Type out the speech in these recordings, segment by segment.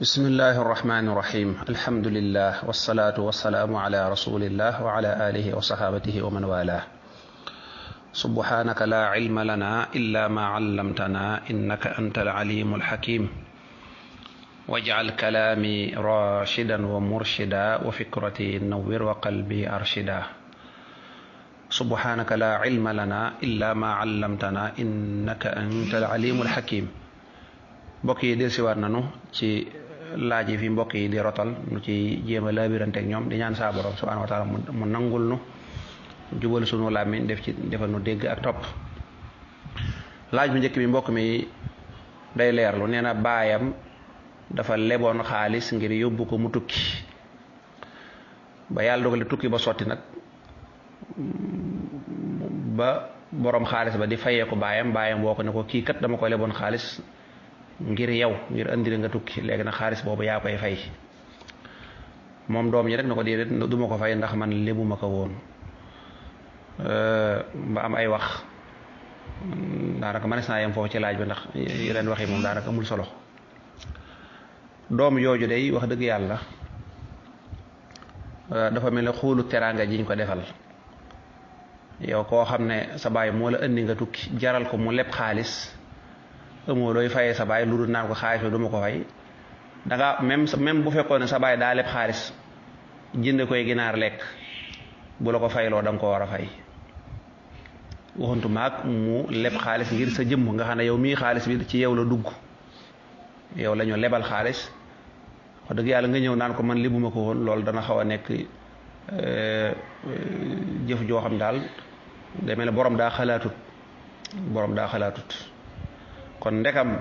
bismillahi irrahmani irrahim alhamdulillah wasalaatu wasalaamu ala rasulillah wa ala alihi wa sahabatihi wa man walah subhanaka la ilma lana illa ma allamtana innaka anta alalimu alhakim waj'al kalami rashidan wa murshida wa fikrati nawwir wa qalbi arshida subhanaka la ilma lana illa ma allamtana innaka anta alalimu alhakim. mbokk yi del siwaat nanu ci laaj yi fi mbokk yi di rotal nu ci jéem a laabirante ak ñoom di ñaan saa borom subhanahu wa taala mu nangul nu jubal sunu làmmiñ defal nu dégg ak topp. laaj bu njëkk bi mbokk mi day leerlu nee na baayam dafa leboon xaalis ngir yóbbu ko mu tukki ba yàlla dogal tukki ba sotti nag ba borom xaalis ba di fayee ko baayam woo ko ne ko kii kat dama ko leboon xaalis ngir yow ngir andi la nga tukki léegi nag xaalis boobu yaa koy fay. moom doom ñi rek na ko déedéet du ma ko fay ndax man lébu ma ko woon ba am ay wax daanaka mënees naa yem foofu ci laaj bi ndax yeneen wax yi moom daanaka amul solo. doom yooju day wax dëgg yàlla dafa mel ne xuulu teraanga jiñ ko defal. yow koo xam ne sa baay moo la andi nga tukki jaral ko mu leb xaalis amoo looy fayee sa baay lu dul naan ko xaalis bi du ma ko fay danga même bu fekkoon ne sa baay daa leb xaalis jënd koy ginaar lekk bu la ko fayloo da nga ko war a fay. waxantu maag mu leb xaalis ngir sa jëmm nga xam ne yow mii xaalis bi ci yow la dugg yow la ñu lebal xaalis wax dëgg yàlla nga ñëw naan ko man libuma ko woon loolu dana xaw a nekk jëf joo xam daal day mel ne borom daa xalaatut kon ndekam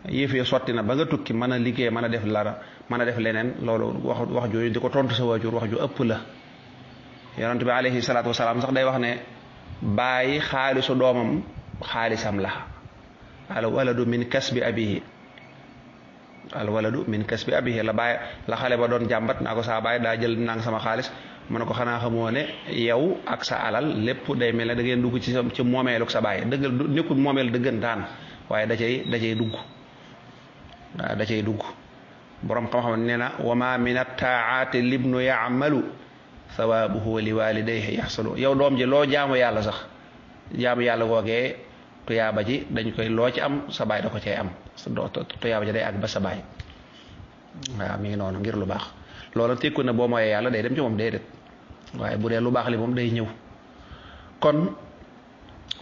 yëf yi sotti na ba nga tukki mën a liggéey mën a def lara mën a def leneen loolu wax jooju di ko tontu sa waajur wax ju ëpp la. yonent bi alayhi salaatu wasalaam sax day wax ne bàyyi xaalisu doomam xaalisam la al waladu min kasbi abihi la bàyyi la xale ba doon jàmbat naa ko saa bàyyi daa jël nang sama xaalis mu ne ko xanaa xamoo ne yow ak sa alal lépp day mel ne da ngeen dugg ci moomeeluk sa bàyyi dëggal nekkul moomeel dëggantaan waaye da cay dugg waaw da cay dugg. borom xam-xam nee na wa ma min attaati libnu yaamalu sawaabuhu li walidayhi yaxsulu. yow doom ji loo jaamu yàlla sax jaamu yàlla googee tuyaaba ji dañ koy loo ci am sa baay da ko cay am tuyaaba ji day àgg ba sa baay. waaw mi ngi noonu ngir lu baax loola tekku na boo mooyee yàlla day dem ci moom déedéet waaye bu dee lu baax li moom day ñëw. kon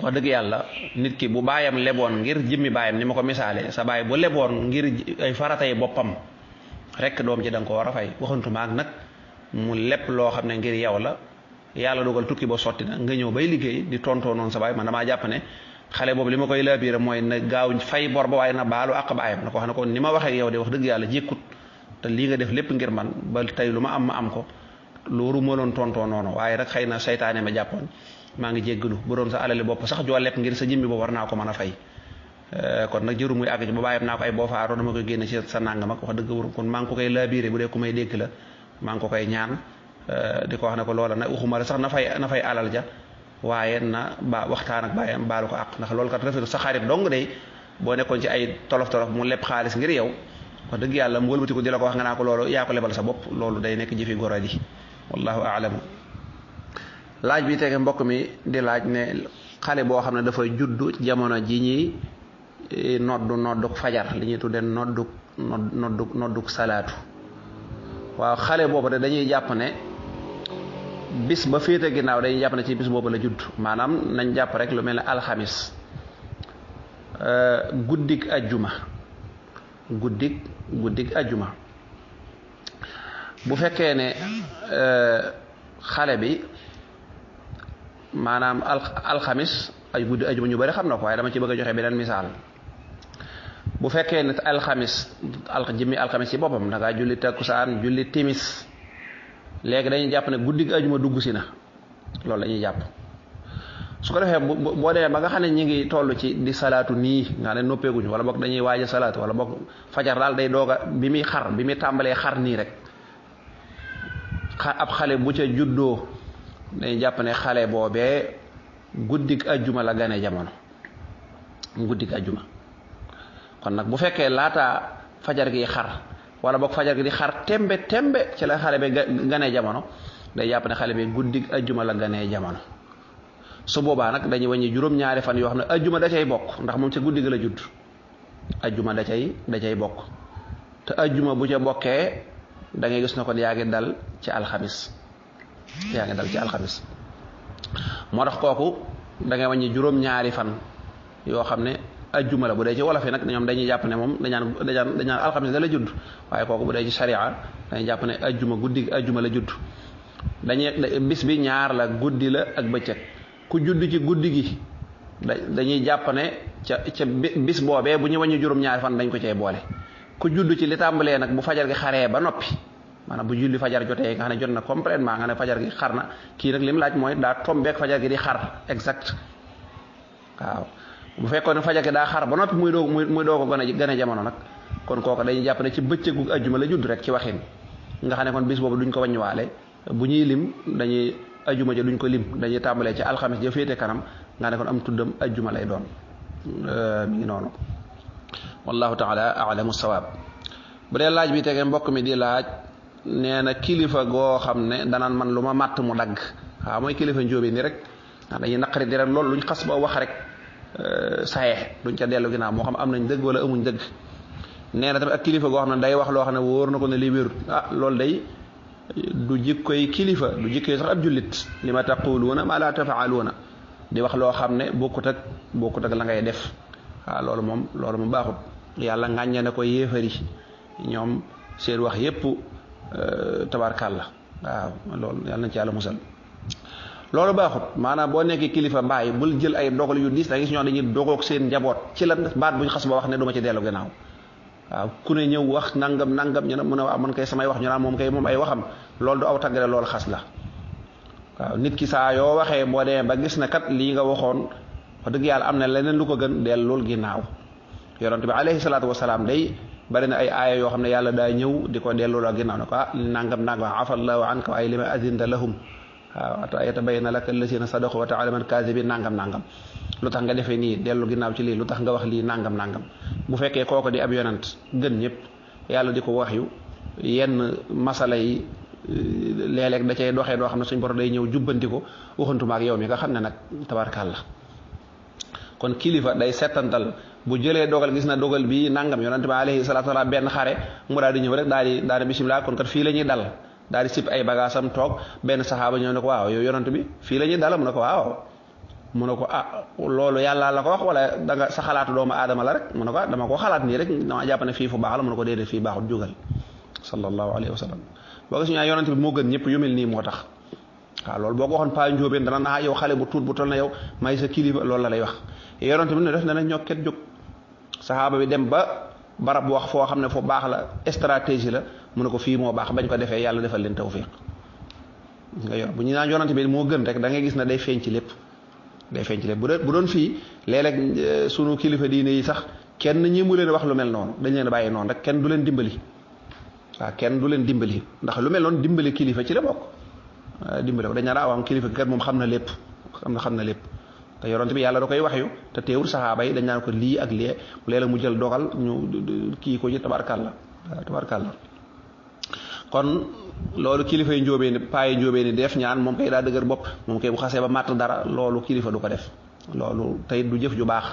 wax dëgg yàlla nit ki bu baayam leboon ngir jëmmi baayam ni ma ko misaale sa baay bu leboon ngir ay faratay boppam rek doom ji da nga ko war a fay. waxantuma ak nag mu lépp loo xam ne ngir yow la yàlla dogal tukki ba sotti na nga ñëw bay liggéey di tontoo noonu sa baay man damaa jàpp ne xale boobu li ma koy laabiire mooy na gaaw fay bor ba waaye na baalu ak baayam na ko wax ne ko ni ma waxee ak yow de wax dëgg yàlla jékkut te lii nga def lépp ngir man ba tey lu ma am ko loolu moo doon tontoo noonu waaye rek xëy na saytaane ma jàppoon maa ngi jéggalu bu doon sa alali bopp sax joo lepp ngir sa jëmmi boobu war naa ko mën a fay. kon nag jëru muy àgg ci ba bàyyam naa ko ay boo faaroo dama koy génne ci sa nangam ak wax dëgg wër kon maa ngi ko koy laabiire bu dee ku may dégg la maa ngi ko koy ñaan di ko wax ne ko loola nag waxuma la sax na fay alal ja waaye na waxtaan ak bàyyam baalu ko àq ndax loolu kat rafetlu sa xarit dong day boo nekkoon ci ay tolof mu leb xaalis ngir yow wax dëgg yàlla mu wëlbati ko di la ko wax nga naa ko loolu yaa ko lebal sa bopp loolu day nekk jëfi goro ji wallahu a'lam. laaj bi tege mbokk mi di laaj ne xale boo xam ne dafa juddu jamono ji ñuy nodduk fajar li ñuy tuddee nodduk salaatu. waaw xale boobu de dañuy jàpp ne bis ba féete ginnaaw dañuy jàpp ne ci bis boobu la judd maanaam nañ jàpp rek lu mel ne alxamis guddig ajjuma bu fekkee ne xale bi maanaam alxamis ay guddi ajjuma ñu bari xam na ko waaye dama ci bëgg a joxe beneen misaal. bu fekkee ne jëmmi alxamis ci boppam da ngaa julli takkusaan julli timis léegi dañuy jàpp ne guddig ajuma dugg si na loolu la ñuy jàpp. su ko defee boo demee ba nga xam ne ñi ngi toll ci di salaatu nii nga ne noppeeguñu wala boog dañuy waaj a salaatu wala boog fajar daal day doog a bi muy tàmbalee xar nii rek ab xale bu ca juddoo dañuy jàpp ne xale boobee guddig ajuma la gane jamono guddig ajuma. kon nag bu fekkee laata fajar gi xar wala boog fajar gi di xar tembe tembe ci la xale bi ganee jamono day jàpp ne xale bi guddi ajjuma la ganee jamono su boobaa nag dañuy wàññi juróom-ñaari fan yoo xam ne ajjuma da cay bokk ndax moom ca guddi ga la judd ajjuma da cay bokk te ajjuma bu ca bokkee da ngay gis na kon yaa ngi dal ci alxamis moo tax kooku da ngay wàññi juróom-ñaari fan yoo xam ne ajjuma la bu dee ci wolof yi nag ñoom dañuy jàpp ne moom dañaan alxamis da la judd waaye kooku bu dee ci sharia dañuy jàpp ne ajjuma guddi ajjuma la judd dañuy bis bi ñaar la guddi la ak bëccëg ku judd ci guddi gi dañuy jàpp ne ca bis boobee bu ñu wàññi juróom-ñaari fan dañ ko cay boole ku judd ci li tàmbalee nag bu fajar gi xaree ba noppi maanaam bu julli fajar jotee nga xam ne jot na complètement nga ne fajar gi xar na kii nag li mu laaj mooy daa tombeek fajar gi di xar exact waaw bu fekkoon ne fajar gi daa xar ba noppi muy doo ko gën a jamono nag kon kooku dañuy jàpp ne ci bëccëgu ajjuma la judd rek ci waxin nga xam ne kon bis boobu duñ ko wàññiwaale bu ñuy lim dañuy ajjuma ja duñ ko lim dañuy tàmbalee ci alxames ja féete kanam nga ne kon am tuddam ajjuma lay doon mi ngi noonu wallahu taala alamu sawaab bu dee laaj bi tege mbokk mi di laaj nee na kilifa goo xam ne danaan man lu ma màtt mu dagg waaw mooy kilifa njóobi ni rek dañuy naqari di rek loolu luñ xas ba wax rek saye duñ ca dellu ginnaaw moo xam am nañ dëgg wala amuñ dëgg nee na tamit ak kilifa goo xam ne day wax loo xam ne wóor na ko ne lii wérut loolu day du jikkoy kilifa du jikkoy sax ab jullit li ma taquluuna ma la tafaaluuna di wax loo xam ne bokkut ak la ngay def loolu moom baaxut yàlla ngàññe na ko yéefari ñoom seen wax yépp tabarkàlla waaw loolu yàlla nañ ci yàlla musal loolu baaxut maanaam boo nekkee kilifa mbaay bul jël ay dogal yu diis da gis ñoo dañuy dogoog seen njaboot ci lan baat buñ xas ba wax ne du ma ci dellu gannaaw waaw ku ne ñëw wax nangam ñu ne mu ne waaw man kay samay wax ñu naan moom kay moom ay waxam loolu du aw taggale loolu xas la waaw nit ki saa yoo waxee boo demee ba gis na kat lii nga waxoon wax dëgg yàlla am na leneen lu ko gën dellul ginnaaw yonent bi alayhi salaatu wasalaam day bari na ay aaya yoo xam ne yàlla daa ñëw di ko delloo la ginnaaw ne ko nangam afallahu anka waaye lima azinta lahum waaw ata yatabayyana laka allazina sadaqu wa ta'lamu al-kaazibin nangam lu tax nga defee nii dellu ginnaaw ci lii lu tax nga wax lii nangam bu fekkee kooko di ab yonant gën ñëpp yàlla di ko wax yu yenn masala yi léeg-léeg da cay doxee doo xam ne suñ borom day ñëw jubbanti ko waxantuma ak yow mi nga xam ne nag tabarkàlla kon kilifa day settantal bu jëlee dogal gis na dogal bi nangam yonante bi alayhi salaatu wa salaam benn xare mu daal di ñëw rek daal di bisimilah kon kat fii la ñuy dal daal di sip ay bagaasam toog benn saxaaba ñëw ne ko waaw yow yonante bi fii la ñuy dal mu ne ko waaw mu ne ko loolu yàlla la ko wax wala da nga sa xalaatu doomu aadama la rek mu ne ko dama ko xalaat nii rek dama jàpp ne fii fu baax la mu ne ko déedéet fii baaxut jógal sallallahu alayhi wa sallam boo gis ñu yonante bi moo gën ñëpp yu mel nii moo tax waaw loolu boo ko waxoon pa njóobeen dana yow xale bu tuut bu tol na yow may sa kilifa loolu la lay wax yonante bi ne def na ñokket jóg saxaaba bi dem ba barab wax foo xam ne fu baax la stratégie la mu ne ko fii moo baax bañ ko defee yàlla defal leen tawfiq nga yor bu ñu naan yonante bi moo gën rek da ngay gis ne day feeñ ci lépp bu doon fii léeg-léeg sunu kilifa diine yi sax kenn ñi mu leen wax lu mel noonu dañ leen bàyyi noonu rek kenn du leen dimbali kenn du leen dimbali ndax lu mel noonu dimbali kilifa ci la bokk dimbali ko dañ naan am kilifa kat moom xam na lépp te yonent bi yàlla da koy wax yu te teewul saxaaba yi dañ naan ko lii ak lee léeg-léeg mu jël dogal ñu kii ko ci tabarkàlla kon loolu kilifa yi njóobee ni paayi njóobee ni def ñaan moom kay daa dëgër bopp moom kay bu xasee ba màtt dara loolu kilifa du ko def loolu tey du jëf ju baax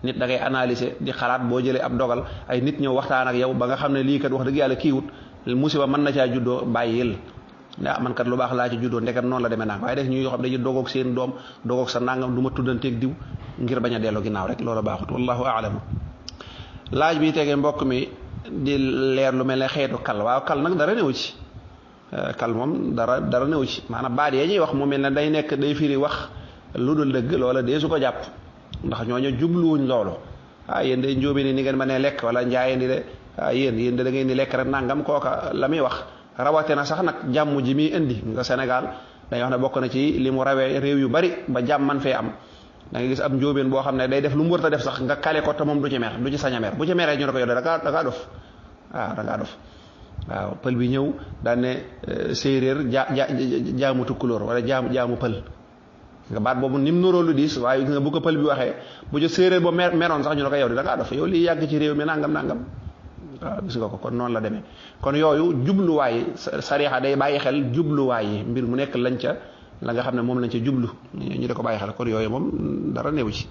nit da ngay analyser di xalaat boo jëlee ab dogal ay nit ñëw waxtaan ak yow ba nga xam ne lii kat wax dëgg yàlla kiiwut musiba mën na caa juddoo bàyyil man kat lu baax laa ci juddoo ndeket noonu la demee naa waaye def ñu yoo xam dañuy dogoog seen doom dogoog sa nangam du ma tuddanteeg diw ngir bañ a dellu ginnaaw rek loolu baaxut wallahu a'lam laaj bi tegee mbokk mi di leer lu mel ne xeetu kal waaw kal nag dara newu ci kal moom dara newu ci maanaam baat yee ñuy wax mu mel ne day firi wax lu dul dëgg loola dee su ko jàpp ndax ñooñu jubluwuñ loolu yéen de njóobi ni ngeen ma ne lekk wala njaayeen di de yéen de da ngeen di lekk rek nangam kooka la muy wax rawate na sax nag jàmm ji muy indi nga Sénégal dañuy wax ne bokk na ci li mu rawee réew yu bari ba jàmm man fee am da nga gis ab njóobeen boo xam ne day def lu mu wër ta def sax nga kale ko te moom du ci mer du ci sañ a mer bu ci meree ñu ne ko yow da ngaa dof waaw pël bi ñëw daan ne séeréer jaamu tukkulóor wala jaamu pël nga baat boobu ni mu nuróo lu diis waaye nga bu ko pël bi waxee bu ci séeréer ba meroon sax ñu ne ko yow da ngaa dof yow lii yàgg ci réew mi nangam waaw gis nga ko kon noonu la demee kon yooyu jubluwaay sariya day bàyyi xel jubluwaay yi mbir mu nekk lañ ca la nga xam ne moom lañ ca jublu ñu da ko bàyyi xel kon yooyu moom dara néew ci.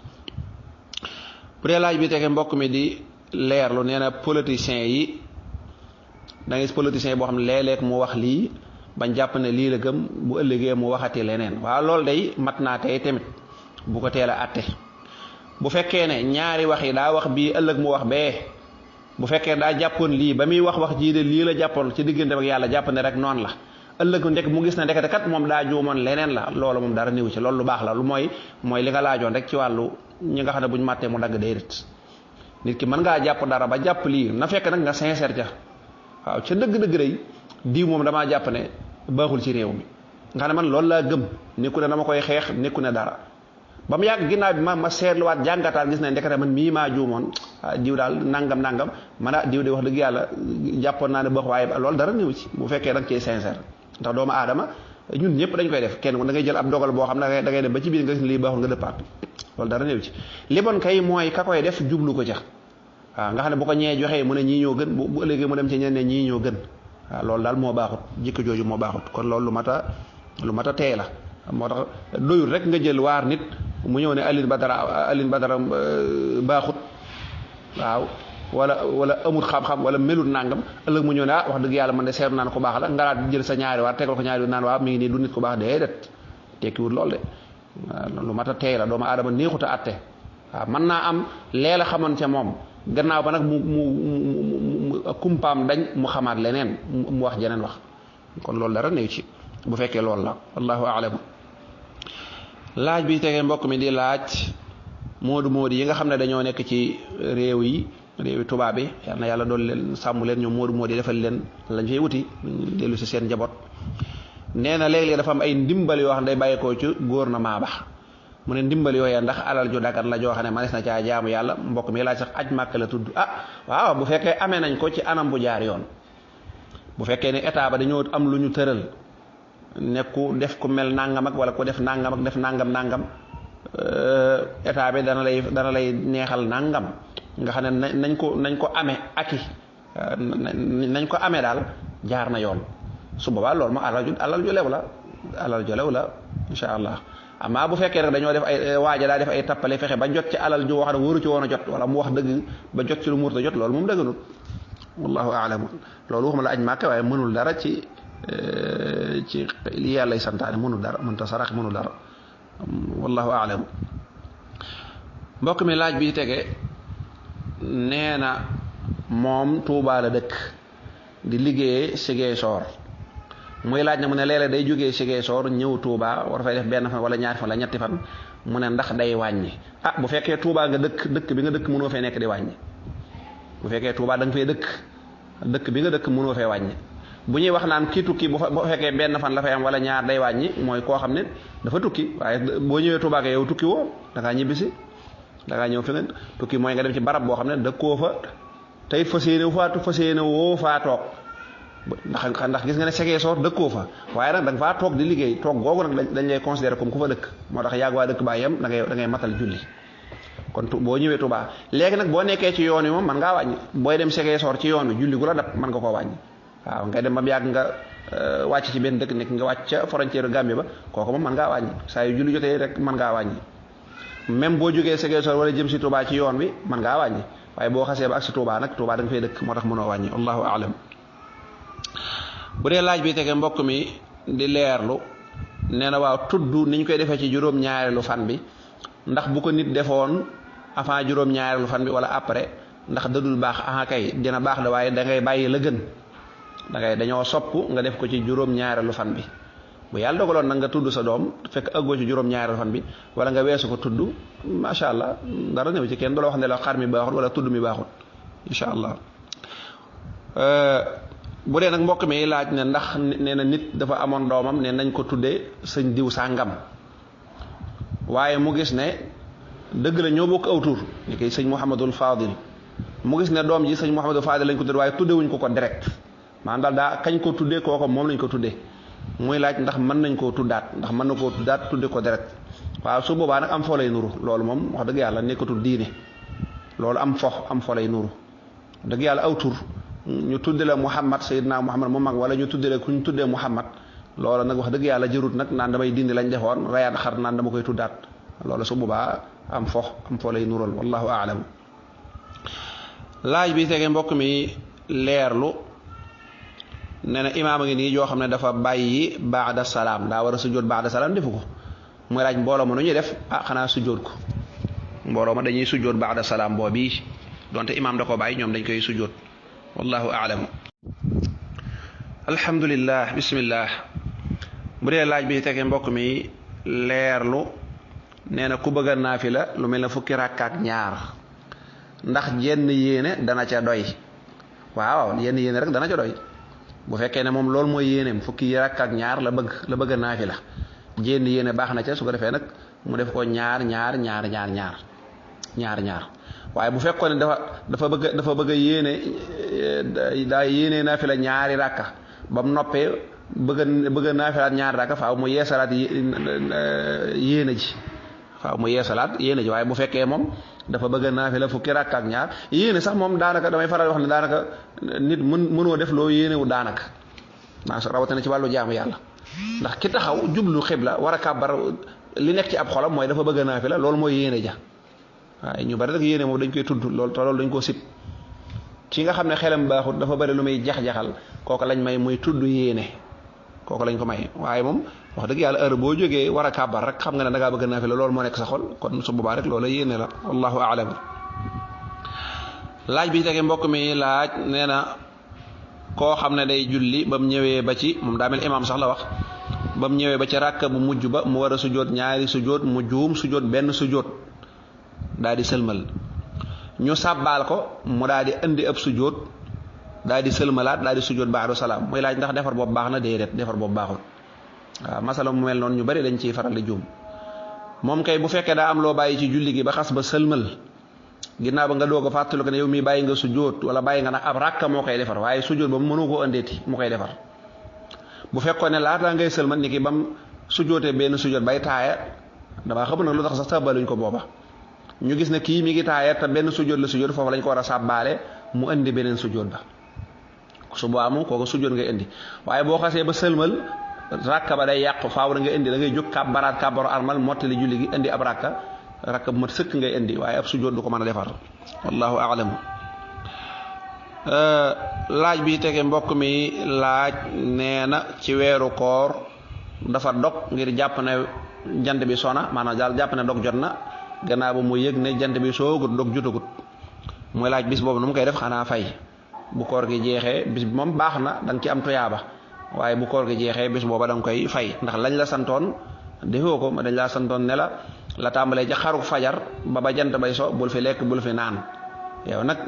bu dee laaj bi tege mbokk mi di leerlu nee na politiciens yi da ngay gis politiciens yi boo xam ne léeg-léeg mu wax lii bañ jàpp ne lii la gëm bu ëllëgee mu waxati leneen waaw loolu day mat naa tey tamit bu ko teel a àtte bu fekkee ne ñaari wax yi daa wax bii ëllëg mu wax bee bu fekkee daa jàppoon lii ba muy wax jii de lii la jàppoon ci diggante ak yàlla jàpp ne rek noonu la ëllëg ndek mu gis ne ndekete kat moom daa juumoon leneen la loolu moom dara néew ci loolu lu baax la lu mooy li nga laajoon rek ci wàllu ñi nga xam ne buñ màttee mu dagg déedéet nit ki mën ngaa jàpp dara ba jàpp lii na fekk nag nga sincère ja waaw ca dëgg-dëgg day diw moom damaa jàpp ne baaxul ci réew mi nga xam ne man loolu laa gëm nekku ne dama koy xeex nekku ne dara ba mu yàgg ginnaaw bi ma seetluwaat jàngataat gis ne ndekete man mii maa juumoon diw daal nangam man a diw de wax dëgg yàlla jàppoon naa ne baax waaye loolu dara néew ci bu fekkee da nga ciy sincère ndax doomu aadama ñun ñëpp dañ koy def kenn da ngay jël ab dogal boo xam ne da ngay dem ba ci biir nga gis ne lii baaxul nga dëppaat loolu dara néew ci li bon kay mooy ka koy def jublu ko ca waaw nga xam ne bu ko ñee joxee mu ne ñii ñoo gën bu ëllëgee mu dem ci ñenn ne ñii ñoo gën waaw loolu daal moo baaxut jikko jooju moo baaxut kon loolu lu mat a tey la moo tax doyul rek nga jël waar nit mu ñëw ne Alioune Badara baaxut waaw wala amut xam-xam wala melut nangam ëllëg mu ñëw ne wax dëgg yàlla man de seetlu naan ko baax la nga daal jël sa ñaari waar tegal ko ñaari waar naan waaw mi ngi nii du nit ko baax déedéet tekkiwut lool de waaw lu mat a tey la doomu aadama neexut a atte waaw mën naa am leela xamoon ca moom gannaaw ba nag mu kumpaam dañ mu xamaat leneen mu wax jeneen wax kon loolu dara néew ci bu fekkee loolu la wallahu a'lam. laaj bi tegee mbokk mi di laaj moodu yi nga xam ne dañoo nekk ci réewi tubaab yi yal na yàlla doon leen sàmm leen ñoom moodu yi defal leen lañ fay wuti dellu si seen njaboot nee na léeg-léeg dafa am ay ndimbal yoo xam ne day bàyyeekoo ci gouvernement ba mu ne ndimbal yooya ndax alal ju dagan la joo xam ne manees na caa jaamu yàlla mbokk mi laaj sax aj màkk la tudd waaw bu fekkee amee nañ ko ci anam bu jaar yoon bu fekkee ne état ba dañoo am lu ñu tëral nekku def ku mel nangam ak wala ku def nangam ak def nangam état bi dana lay neexal nangam nga xam ne nañ ko amee aki nañ ko amee daal jaar na yoon su boobaa loolu ma alal ju lew la insha allah amma bu fekkee rek dañoo def ay waaja daa def ay tappale fexe ba jot ci alal ju wax ne waru ci woon a jot wala mu wax dëgg ba jot ci lu muurta jot loolu moom dëgganut wallahu a'lam loolu waxuma la aj màkk waaye mënul dara ci li yàlla santaane mënul dara mënta sarax mënul dara wallahu a'lam. mbokk mi laaj bi tege nee na moom Tuubaa la dëkk di liggéeyee Ziguinchor muy laaj na mu ne léeg-léeg day jógee Ziguinchor ñëw Tuubaa war fay def benn fan wala ñaari fan wala ñetti fan mu ne ndax day wàññi bu fekkee Tuubaa nga dëkk bi nga dëkk mënoo fee nekk di wàññi bu fekkee Tuubaa da nga fee dëkk bi nga dëkk mënoo fee wàññi bu ñuy wax naan kii tukki bu fekkee benn fan la fay am wala ñaar day wàññi mooy koo xam ne dafa tukki waaye boo ñëwee Tuubaa yow tukki woo da ngaa ñibbisi da ngaa ñëw fi nga tukki mooy nga dem ci barab boo xam ne dëkkoo fa tey fas yéene woo faa toog ndax gis nga ne Ziguinchor dëkkoo fa waaye nag da nga faa toog di liggéey toog googu nag dañ lay considérer comme ku fa dëkk moo tax yàgg waa dëkk baa yem da ngay matal julli kon boo ñëwee Tuubaa léegi nag boo nekkee ci yoon wi moom man ngaa wàññi booy dem Ziguinchor ci yoon wi julli gu la dab mën nga koo wàññi waaw ngay dem ba mu yàgg nga wàcc ci benn dëkk nekk nga wàcc ca frontière Gambie ba kooku moom mën ngaa wàññi saa yu julli jotee rek mën ngaa wàññi même boo jógee Ziguinchor wala jëm si Tuubaa ci yoon wi mën ngaa wàññi waaye boo xasee ba ak si Tuubaa nag Tuubaa da nga fay dëkk moo tax mënoo wàññi wallahu a'lam. bu dee laaj bi tege mbokk mi di leerlu nee na waaw tudd ni ñu koy defee ci juróom-ñaareelu fan bi ndax bu ko nit defoon avant juróom-ñaareelu fan bi wala après ndax dadul baax kay dina baax de waaye da ngay bàyyi la gën dañoo sopp nga def ko ci juróom-ñaareelu fan bi bu yàlla dogaloon nag nga tudd sa doom fekk ëggoo ci juróom-ñaareelu fan bi wala nga weesu ko tudd macha allah dara ñëw ci kenn du la wax ne la xar mi baaxut wala tudd mi baaxut incha allah. bu dee nag mbokk mi laaj ne ndax nee na nit dafa amoon doomam ne nañ ko tuddee sëñ diw sàngam waaye mu gis ne dëgg la ñoo bokk aw tur ni koy sëñ Mouhamadul Fadil mu gis ne doom ji sëñ Mouhamadul Fadil lañ ko tuddee waaye tuddewuñ ko direct maanaam daal daa kañ ko tuddee kooko moom lañ ko tuddee muy laaj ndax mën nañ koo tuddaat ndax mën na koo tuddaat tudde ko direct waaw su boobaa nag am fo lay nuru loolu moom wax dëgg yàlla nekkatul diine loolu am fo lay nuru dëgg yàlla aw tur ñu tudde la Muhammad Seydina Muhammad mu mag wala ñu tudde la ku ñu tuddee Muhammad loola nag wax dëgg yàlla jërut nag naan damay dindi lañ defoon rayaat xar naan dama koy tuddaat loola su boobaa am fo lay nural wallahu aalam. laaj bi tege mbokk mi leerlu nee na imaam a ngi nii joo xam ne dafa bàyyi baada salaam daa war a sujjóot baada salaam defu ko muy laaj mbooloo ma nu ñuy def xanaa sujjóot ko mbooloo ma dañuy sujjóot baada salaam boobii donte imaam da ko bàyyi ñoom dañ koy sujjóot wallahu aalam. alhamdulillah bismillah bu dee laaj bi tege mbokk mi leerlu nee na ku bëgg a naafila lu mel ne fukki rakka ak ñaar ndax jenn yéene dana ca doy waaw yenn yéene rek dana ca doy bu fekkee ne moom loolu mooy yéeneem fukki rakka ak ñaar la bëgg a naafila jenn yéene baax na ca su ko defee nag mu def ko ñaar waaye bu fekkoon ne dafa bëgg a yéene daa yéene naafila ñaari rakka ba mu noppee bëgg a naafilaat ñaari rakka faaw mu yeesalaat yéene ji waaye bu fekkee moom dafa bëgg a naafila fukki rakka ak ñaar yéene sax moom daanaka damay faral wax ne daanaka nit mënoo def loo yéene wu daanaka rawatina ci wàllu jaamu yàlla ndax ki taxaw jublu xibla war a kàbbar li nekk ci ab xolam mooy dafa bëgg a naafila loolu mooy yéene ja waaye ñu bari rek yéene moom dañ koy tudd loolu dañ koo sib ki nga xam ne xelam baaxut dafa bari lu muy jax-jaxal kooku lañ may muy tudd yéene kooku lañ ko may waaye moom wax dëgg yàlla heure boo jógee war a kàbbar rek xam nga ne da ngaa bëgg a naafila loolu moo nekk sa xol kon su boobaa rek loola yéene la wallahu aalam. laaj bi tege mbokk mi laaj nee na koo xam ne day julli ba mu ñëwee ba ci moom daa mel imaam sax la wax ba mu ñëwee ba ci ràkk bu mujj ba mu war a sujjóot ñaari sujjóot mu juum sujjóot benn sujjóot daal di sëlmal ñu sàbbaal ko mu daal di indi ab sujjóot daal di sëlmalaat daal di sujjóot baadu salaam muy laaj ndax defar boobu baax na déedéet defar boobu baaxul waaw masala mu mel noonu ñu bari dañ ciy faral di juum moom kay bu fekkee daa am loo bàyyi ci julli gi ba xas ba sëlmal ginnaaw ba nga doog a fàttali ko ne yow mii bàyyi nga sujjóot wala bàyyi nga nag ab ràkka moo koy defar waaye sujjóot ba mu mënu koo andeeti mu koy defar bu fekkoon ne laataa ngay sëlmal ni ki ba mu sujjóotee benn sujjóot bay taaya damaa xam nag lu tax sax sàbbaluñ ko booba ñu gis ne kii mi ngi taaya te benn sujjóot la sujjóot foofu lañ ko war a sàbbaale mu indi beneen sujjóot ba su boobaa moom kooku sujjóot ngay indi waaye boo xasee ba sëlmal ràkka ba day yàqu faaw da nga indi da ngay jóg kàbbaraat kàbbaru armal mottali julli gi indi ab rakka bu mat sëkk ngay indi waaye ab sujjóot du ko mën a defar wallahu a'lam. laaj bi tege mbokk mi laaj nee na ci weeru koor dafa dog ngir jàpp ne jant bi sona maanaam daal jàpp ne dog jot na gannaaw ba mu yëg ne jant bi soogut dog jotagut muy laaj bis boobu nu mu koy def xanaa fay bu koor gi jeexee bis bi moom baax na da nga ci am tuyaaba waaye bu koor gi jeexee bis booba da nga koy fay ndax lañ la santoon defoo ko dañ laa santoon ne la tàmbalee ca xaru fajar ba jant bay so bul fi lekk bul fi naan yow nag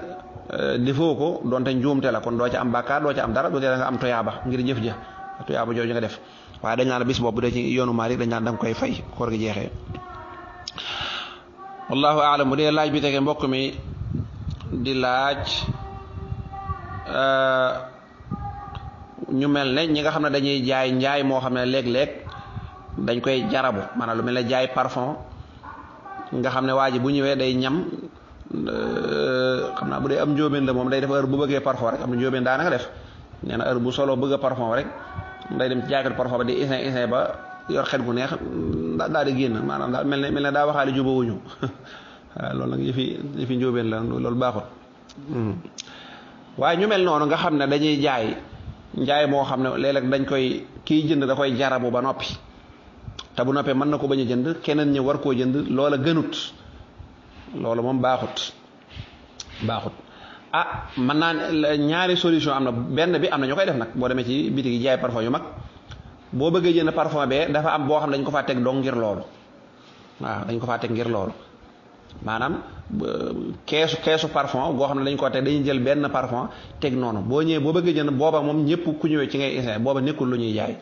defoo ko donte njuumte la kon doo ca am bàkkaar doo ca am dara du tee da nga am tuyaaba ngir jëf ja tuyaaba jooju nga def waaye dañ naan bis boobu de ci yoonu Maalik dañ naan da nga koy fay koor gi jeexee wallahu a'lam. bu dee laaj bi tege mbokk mi di laaj ñu mel ne ñi nga xam ne dañuy jaay njaay moo xam ne léeg-léeg dañ koy jarabu maanaam lu mel ne jaay parfum nga xam ne waa ji bu ñëwee day ñam xam naa bu dee am njóobeen la moom day def heure bu bëggee parfum rek am na njóobeen daanaka def nee na heure bu solo bëgg a parfum rek day dem ci jaaykat parfum ba di isin ba yor xet gu neex daal di génn maanaam daal mel ne daa waxaale jubawuñu waaw loolu nag yëfi njóobeen la loolu baaxut waaye ñu mel noonu nga xam ne dañuy jaay njaay moo xam ne léeg-léeg dañ koy kiy jënd da koy jarabu ba noppi te bu noppee mën na ko bañ a jënd keneen ñi war koo jënd loola gënut loolu moom baaxut mën naa ñaari solution am na benn bi am na ñu koy def nag boo demee ci bitig yi jaay parfum yu mag boo bëggee jënd parfum bee dafa am boo xam ne dañ ko faa teg dong ngir loolu waaw dañ ko faa teg ngir loolu maanaam keesu parfum goo xam ne dañ ko teg dañuy jël benn parfum teg noonu boo ñëwee boo bëggee jënd booba moom ñëpp ku ñëwee ci ngay essayer booba nekkul lu ñuy jaay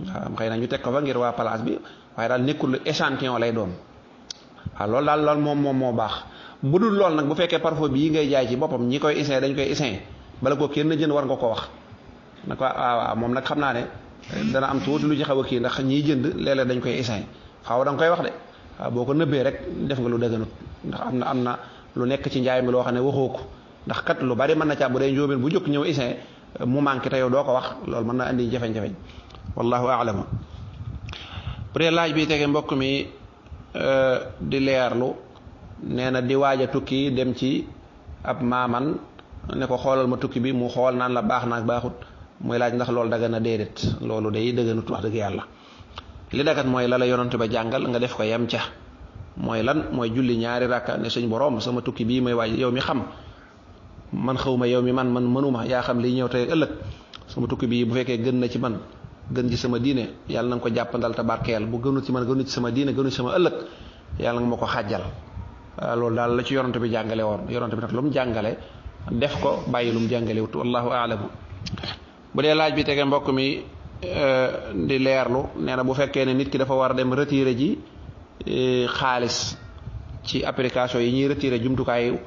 waaw xëy na ñu teg ko fa ngir waa place bi waaye daal nekkul lu échantillon lay doon waaw loolu daal loolu moom moo baax bu dul lool nag bu fekkee parfum bii ngay jaay ci boppam ñi koy essayer dañ koy essayer bala ko kenn jënd war nga ko wax nag waaw moom nag xam naa ne dana am tuuti lu ci xaw a kii ndax ñiy jënd léeg-léeg dañ koy essayer xaw da nga koy wax de waaw boo ko nëbbee rek def nga lu dëgganut ndax am na lu nekk ci njaay mi loo xam ne waxoo ko ndax kat lu bari mën na caa bu dee njóobeen bu jóg ñëw isin mu manqué te yow doo ko wax loolu mën na andi jafe-jafe wallahu a'lam. bu dee laaj bi tege mbokk mi di leerlu nee na di waaj a tukki dem ci ab maaman ne ko xoolal ma tukki bi mu xool naan la baax naag baaxut muy laaj ndax loolu daga na déedéet loolu day dëgganut wax dëgg yàlla. li dagat mooy la yonante ba jàngal nga def ko yem ca mooy lan mooy julli ñaari rakka ne suñ borom sama tukki bii may waaj yow mi xam man xawma yow mi man mënuma yaa xam liy ñëw tey ëllëg sama tukki bii bu fekkee gën na ci man gën ci sama diine yàlla na nga ko jàppandal te barkeel bu gënu ci man gënu ci sama diine gënu ci sama ëllëg yàlla nga ma ko xàjjal loolu daal la ci yonante bi jàngale woon yonante bi nag lu mu jàngale def ko bàyyi lu mu jàngale wut wallahu a'lamu. bu dee laaj bi tege mbokk mi di leerlu nee na bu fekkee ne nit ki dafa war a dem retiré ji xaalis ci application yi ñuy retiré jumtukaayu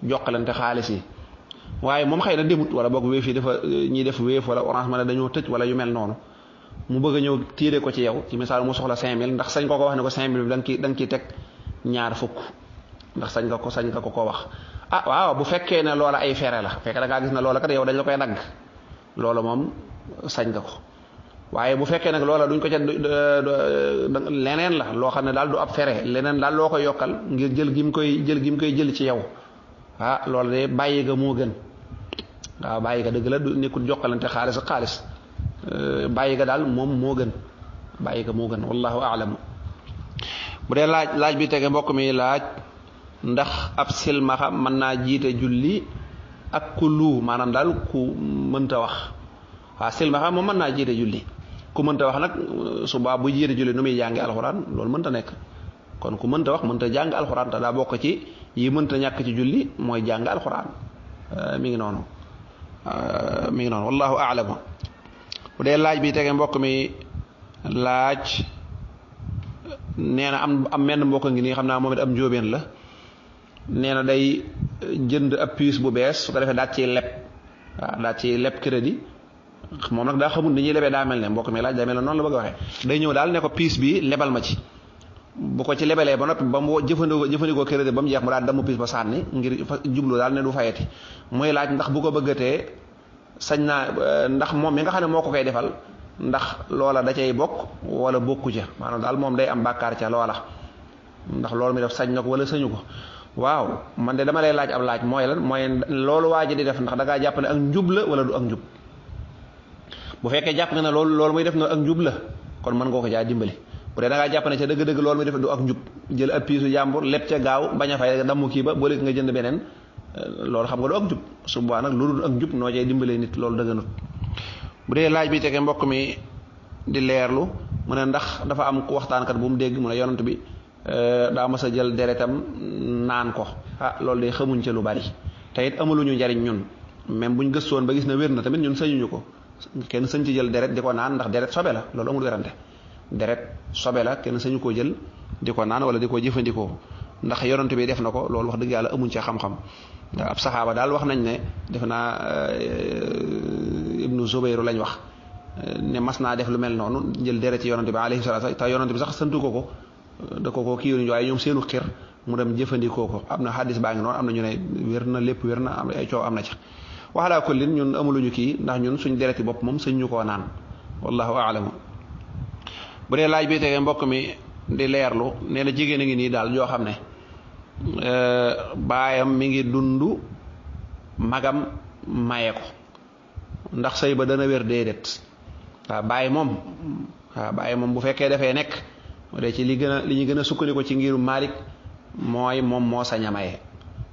jokkalante xaalis yi waaye moom xëy na demut wala boog Wave yi dafa ñiy def Wave wala Orange Money dañoo tëj wala yu mel noonu mu bëgg a ñëw tiire ko ci yow ci misaal mu soxla 5000 ndax sañ ko wax ne ko 5000 bi da nga ciy teg ñaar fukk ndax sañ nga ko wax waaw bu fekkee ne loola ay fere la fekk da ngaa gis ne loola kat yow dañ la koy dagg loola moom sañ nga ko waaye bu fekkee nag loola duñ ko ca leneen la loo xam ne daal du ab fere leneen daal loo koy yokkal ngir jël gi mu koy jël ci yow loola de bàyyi ga moo gën waaw bàyyi ga dëgg la du nekkul jokkalante xaalis ak xaalis bàyyi ga daal moom moo gën bàyyi ga moo gën wallahu a'lam. bu dee laaj bi tege mbokk mi laaj ndax ab silmaxa mën naa jiite julli ak ku lu maanaam daal ku mënta wax silmaxa moom mën naa jiite julli ku mënta wax nag suba bu jiite julli nu muy jàngi alxuraan loolu mënta nekk kon ku mënta wax mënta jàng alxuraan te daa bokk ci yi mënta ñàkk ci julli mooy jàng alxuraan mi ngi noonu wallahu a'lam. bu dee laaj bi tege mbokk mi laaj nee na am menn mbokk ngi nii xam naa moom it am njóobeen la nee na day jënd ab puce bu bees su ko defee daal ciy leb crédit moom nag daa xamul ni ñuy lebee daa mel ne mbokk mi laaj daa mel ne noonu la bëgg a waxee day ñëw daal ne ko puce bi lebal ma ci bu ko ci lebalee ba noppi ba mu jëfandikoo crédit ba mu jeex mu daal damu puce ba sànni ngir jublu daal ne du fayati muy laaj ndax bu ko bëggatee sañ naa ndax moom mi nga xam ne moo ko koy defal ndax loola da cay bokk wala bokku ca maanaam daal moom day am bàkkaar ca loola ndax loolu mi def sañ na ko wala sañu ko waaw man de dama lay laaj ab laaj mooy lan mooy loolu waa ji di def ndax da ngaa jàpp ne ak njub la wala du ak njub bu fekkee jàpp nga ne loolu muy def na ak njub la kon mën nga ko caa dimbali bu dee da ngaa jàpp ne ca dëgg-dëgg loolu muy def du ak njub jël ab piisu jàmbur lépp ca gaaw bañ a fay dammu kii ba boo léegi nga jënd beneen loolu xam nga du ak njub su boobaa nag loolu du ak njub noo cay dimbalee nit loolu dëgganut. bu dee laaj bi tege mbokk mi di leerlu mu ne ndax dafa am ku waxtaankat bu mu dégg mu ne yonent bi daa mas a jël deretam naan ko loolu de xamuñ ca lu bari te it amaluñu njariñ ñun même buñ gëstoon ba gis na wér na tamit ñun sañuñu ko kenn sañ ci jël deret di ko naan ndax deret sobe la loolu amul werante deret sobe la kenn sañu koo jël di ko naan wala di ko jëfandikoo ndax yonent bi def na ko loolu wax dëgg yàlla amuñ ca xam-xam ab saxaaba daal wax nañ ne def naa ibnu Zubayru lañ wax ne mas naa def lu mel noonu jël deret ci yonent bi alayhi salaatu te yonent bi sax santu ko da ko kii yoon waaye ñoom seenu xir mu dem jëfandikoo ko am na xaddis baa ngi noonu am na ñu ne wér na lépp wér na am ay coow am na ci waxalaa ko lin ñun amuluñu kii ndax ñun suñ dereti bopp moom sëñ ñu koo naan wallahu a'lamu. bu dee laaj bi tege mbokk mi di leerlu nee na jigéen a ngi nii daal joo xam ne baayam mi ngi dund magam maye ko ndax sëy ba dana wér déedéet bàyyi moom bu fekkee dafay nekk de ci li ñu gën a sukkandiku ci ngiru Malik mooy moom moo sañ a maye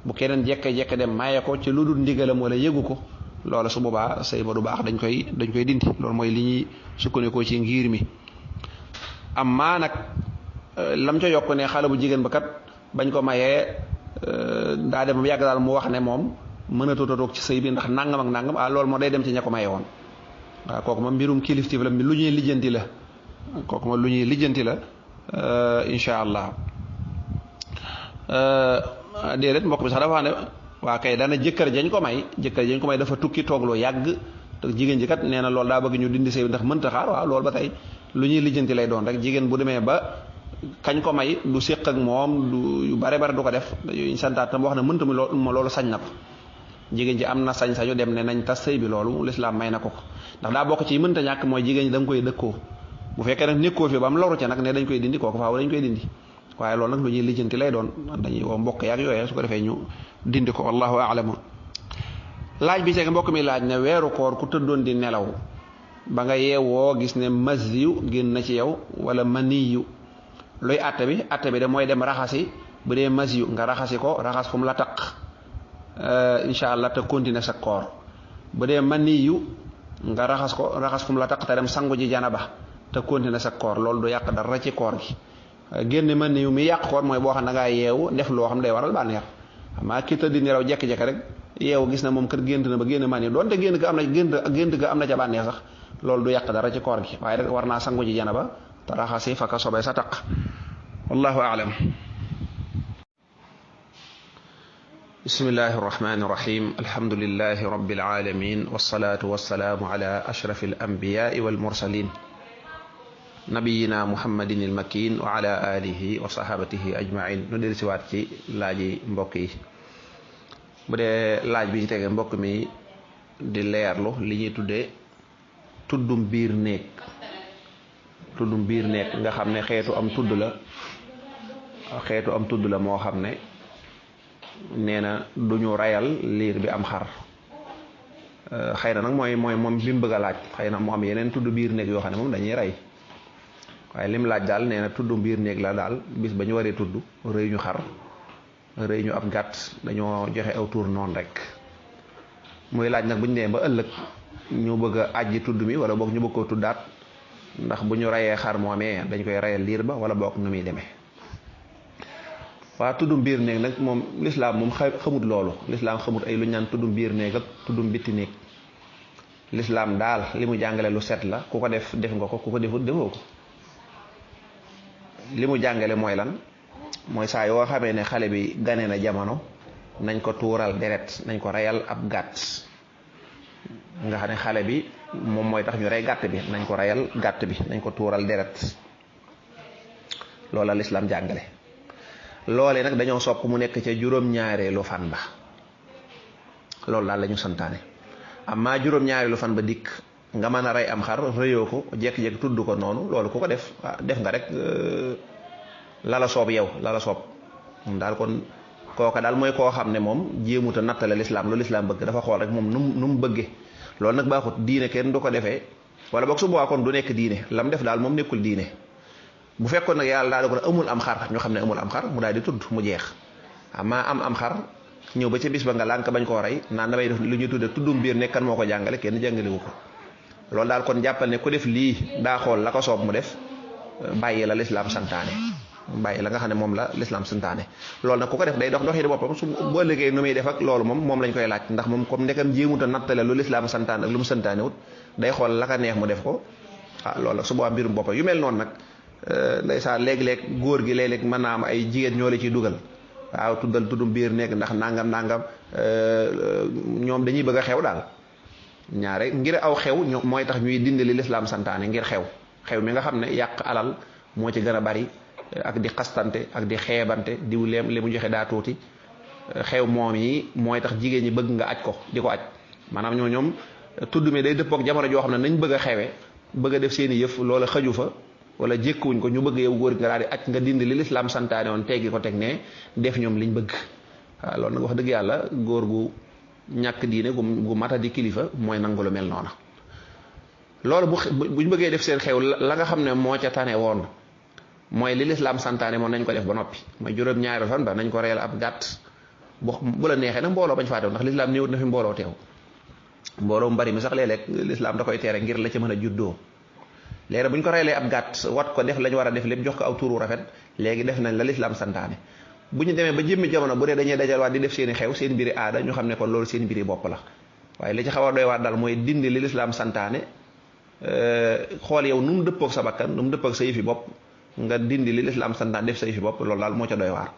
bu keneen jekke dem maye ko ci lu dul ndigalam wala yëgu ko loola su boobaa sëy ba du baax dañ koy dindi loolu mooy li ñuy sukkandikoo ci ngir mi. amma nag lam ca yokk ne xale bu jigéen ba kat bañ ko mayee daa dem yàgg daal mu wax ne moom mënatut a toog ci sëy bi ndax nangam ak nangam loolu moo day dem ci ña ko maye woon kooku ma mbirum kiliftif la lu ñuy lijjanti la incha allah déedéet mbokk bi sax dafa ne waa kay dana jëkkër jañ ko may dafa tukki toog lu yàgg te jigéen ji kat nee na loolu daa bëgg ñu dindi sëy bi ndax mënta xaar waaw loolu ba tey lu ñuy lijjanti lay doon rek jigéen bu demee ba kañ ko may du séq ak moom du yu bare du ko def yu santaat tam wax ne mënta mu loolu sañ na ko jigéen ji am na sañ-sañu dem ne nañ tas sëy bi, loolu lislaam may na ko ndax daa bokk ci mënta ñàkk mooy jigéen ñi da nga koy dëkkoo. bu fekkee nag nekkoo fi ba mu loru ca nag ne dañ koy dindi kooku faaw dañ koy dindi, waaye loolu nag lu ñuy lijjanti lay doon, dañuy woo mbokk yaak yooyee su ko defee ñu dindi ko, wallahu a'lam. laaj bi seeg mbokk mi laaj ne weeru koor ku tëddoon di nelaw ba nga yeewoo gis ne masiyu génn na ci yow wala maniyu, luy atte bi de mooy dem raxasi. bu dee masiyu nga raxasi ko, raxas fu mu la taq incha allah te continuer sa koor. bu dee maniyu nga raxas ko, raxas fu mu la taq te dem sangu ji janaba te continuer sa koor, loolu du yàq dara ci koor gi. génn maniyu mi yàq koor mooy boo xam ne da ngaa yeewu def loo xam day waral bànneex, amaa ki tëdd nelaw jekki-jekki rek yeewu gis na moom kër gént na ba génn maniyu, doonte gént ga am na ca bànneex sax, loolu du yàq dara ci koor gi, waaye rek war naa sangu ji janaba te raxasi fa ka sobee sa taq, wallahu a'lam. bismillahi irrahmani irrahim alhamdulilahi rabbil alamin wasalaatu wasalaamu ala ashrafi alanbiyaai walmursalin nabiyina muhammadin ilmakin wa ala alihi wa sahabatihi ajmain. nu del siwaat ci laaji mbokk yi. bu dee laaj bi ci tege mbokk mi di leerlu li ñuy tuddee tuddum biir néeg nga xam ne xeetu am tudd la moo xam ne nee na du ñu rayal liir bi am xar. xëy na nag mooy moom li mu bëgg a laaj, xëy na mu am yeneen tudd biir néeg yoo xam ne moom dañuy rey, waaye lim laaj daal nee na tudd biir néeg la daal. bis ba ñu waree tudd rëy ñu xar, rëy ñu ab gàtt, dañoo joxe aw tur noonu rek. muy laaj nag bu ñu nee ba ëllëg ñu bëgg a ajji tudd mi, wala boog ñu bëgg koo tuddaat, ndax bu ñu reyee xar moomee dañ koy reyal liir ba wala boog nu muy demee. waa tuddum biir néeg nag moom lislaam moom xamut loolu. lislaam xamut ay lu ñu naan tuddum biir néeg ak tuddum bitti néeg. lislaam daal li mu jàngale lu set la, ku ko def nga ko, ku ko defut defoo ko. li mu jàngale mooy lan, mooy saa yoo xamee ne xale bi gane na jamono nañ ko tuural deret, nañ ko reyal ab gàtt. nga xam ne xale bi moom mooy tax ñu rey gàtt bi, nañ ko reyal gàtt bi, nañ ko tuural deret. loolu la lislaam jàngale. loole nag dañoo sopp mu nekk ca juróom-ñaareelu fan ba, loolu daal la ñu santaane. amma juróom-ñaareelu fan ba dikk nga mën a rey am xar rëyoo ko jekki-jekki tudd ko noonu, loolu ku ko def def nga rek lala soob yow, lala soob daal. kon kooka daal mooy koo xam ne moom jéemuta nattale lislaam lu lislaam bëgg, dafa xool rek moom nu mu bëggee. loolu nag baaxut, diine kenn du ko defee, wala boog su boobaa kon du nekk diine. lam def daal moom nekkul diine. bu fekkoon nag yàlla daal ko ne amul am xar, ñu xam ne amul am xar, mu daal di tudd mu jeex. amaa am xar ñëw ba ca bis ba nga lànk bañ koo rey naan damay def lu ñuy tudde tuddum biir nekk kan moo ko jàngale, kenn jàngalewu ko. loolu daal kon jàppal ne ku def lii daa xool la ko soob mu def, bàyyi la lislaam santaane, bàyyi la nga xam ne moom la lislaam santaane. loolu nag ku ko def day doxi di boppam, su boo ëllëgee nu muy def ak loolu moom lañ koy laaj, ndax moom comme ndekam jéemut a nattale lu lislaam santaane ak lu mu santaane wut, day xool la ka neex mu def ko. loolu nag su boobaa mbirum boppam yu mel noonu nag ndeysaan léeg-léeg góor gi léeg-léeg mën naa am ay jigéen ñoo la ciy dugal. waaw tuddum biir nekk ndax nangam ñoom dañuy bëgg a xew daal. ñaare ngir aw xew mooy tax ñuy dindi li lislaam santaane ngir xew mi nga xam ne yàq alal moo ci gën a bari, ak di xastante ak di xeebante, diw leem li mu joxe daa tuuti. xew moom yi mooy tax jigéen ñi bëgg nga aj ko di ko aj, maanaam ñoom tudd mi day dëppook jamono joo xam ne nañ bëgg a xewe, bëgg a def seeni yëf loola xëju fa wala jékkuwuñ ko, ñu bëgg yow góor gi nga daal di aj nga dindi li lislaam santaane woon teggi ko teg ne def ñoom liñ bëgg. waaw loolu nag wax dëgg yàlla góor gu ñàkk diine gu mata di kilifa mooy nangu lu mel noona. loolu buñ bëggee def seen xew la nga xam ne moo ca tane woon mooy li lislaam santaane moom nañ ko def ba noppi, mooy juróom-ñaari fan ba nañ ko reyal ab gàtt. bu la neexee nag mbooloo bañ faa teew, ndax lislaam néewut na fi mbooloo teew. mbooloo mu bari mi sax léeg-léeg lislaam da koy teere ngir la ca mën a juddoo. léegi bu ñu ko reyalee ab gàtt wat ko def lañu war a def lépp jox ko aw tuuru rafet, léegi def nañ la lislaam santaane. bu ñu demee ba jëmmi jamono bu dee dañuy dajalwaat di def seeni xew seen mbiri aada, ñu xam ne kon loolu seen mbiri bopp la. waaye li ci xaw a doy waat daal mooy dindi li lislaam santaane, xool yow nu mu dëppoog sa bakkan, nu mu dëppoog sa yëfi bopp, nga dindi li lislaam santaane def sa yëfi bopp, loolu daal moo ca doy waar.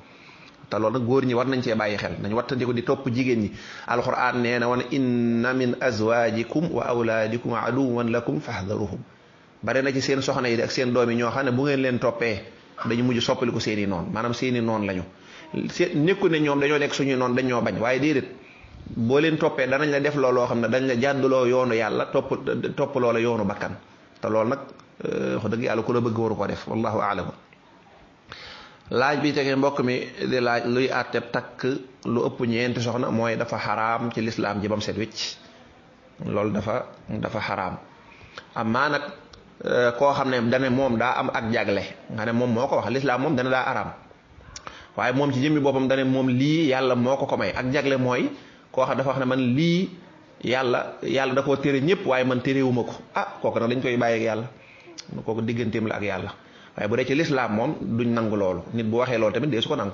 te loolu nag góor ñi war nañ cee bàyyi xel, nañ wattandiku di topp jigéen ñi. alquran nee na woon inna min azwajikum wa awlaadikum aduwan lakum fahdharuhum. bare na ci seen soxna yi ak seen doom yi ñoo xam ne bu ngeen leen toppee dañu mujj soppaliku seeni noon, maanaam seeni noon lañu. nekku ne ñoom dañoo nekk suñuy noon dañ ñoo bañ, waaye déedéet boo leen toppee danañ la def looloo xam ne dañ la jàdduloo yoonu yàlla topp loola yoonu bakkan te loolu nag wax dëgg yàlla ku la bëgg waru ko def wallahu a'lam. laaj bi tege mbokk mi di laaj luy àtteb takk lu ëpp ñeenti soxna mooy dafa xaraam ci lislaam ji bam set wicc loolu dafa xaraam. amaa nag koo xam ne dane moom daa am ak jagle nga ne moom moo ko wax lislaam moom dana daa araam waaye moom ci jëmmi boppam dane moom lii yàlla moo ko may ak jagle mooy koo xam dafa wax ne man lii yàlla da koo tere ñëpp waaye man terewuma ko kooku nag dañ koy bàyyi ak yàlla kooku digganteem la ak yàlla. waaye bu dee ci lislaam moom duñ nangu loolu nit bu waxee loolu tamit dee su ko nangu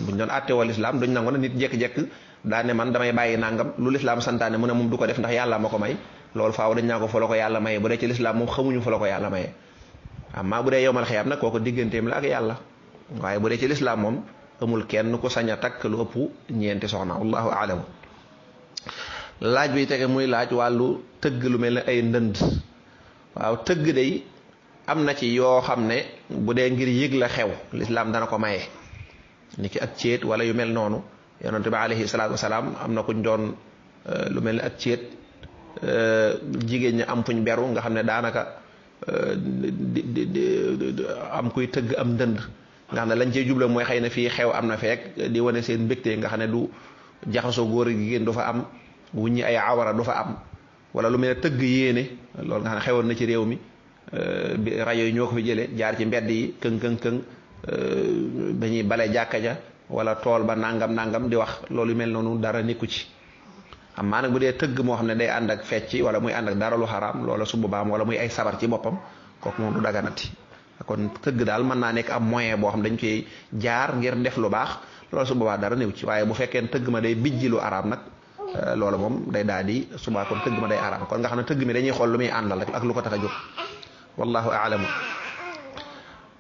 buñ doon àttewoo lislaam duñ nangu na nit jekk-jekk daa ne man damay bàyyi nangam lu lislaam santaane mu ne moom du ko def ndax yàlla ma ko may loolu faaw dañ naa ko fa la ko yàlla maye bu dee ci lislaam moom xamuñu fa la ko yàlla maye amma bu dee yowmal xiyaam nag kooku digganteem la ak yàlla waaye bu dee ci lislaam moom amul kenn ku sañ a takk lu ëpp ñeenti soxna wallahu a'lam. laaj bi tege muy laaj wàllu tëgg lu mel ne ay ndënd waaw tëgg day am na ci yoo xam ne bu dee ngir yëg la xew lislaam dana ko maye ni ki ak céet wala yu mel noonu yonent bi alayhi salaatu wasalaam am na kuñ doon lu mel ne ak céet jigéen ñi am fuñ beru nga xam ne daanaka am kuy tëgg am ndënd nga xam ne lañ cey jubla mooy xëy na fii xew am na feek di wane seen mbégte nga xam ne du jaxasoo góor ak jigéen du fa am wuññi ay awara du fa am wala lu mel ne tëgg yéene loolu nga xam ne xewoon na ci réew mi rajo yi ñoo ko fi jëlee jaar ci mbedd yi këng dañuy bale jàkka ja wala tool ba nangam di wax loolu yu mel noonu dara nekku ci amaa nag bu dee tëgg moo xam ne day ànd ak fecc wala muy ànd ak dara lu xaraam loola su boobaam wala muy ay sabar ci boppam kooku moom du daganati kon tëgg daal mën naa nekk am moyen boo xam dañ koy jaar ngir def lu baax loola su boobaa dara néew ci waaye bu fekkee tëgg ma day bijji lu araam nag loola moom day daal di subaa kon tëgg ma day araam kon nga xam ne tëgg mi dañuy xool lu muy àndal rek ak lu ko tax a jóg wallahu a'lamu.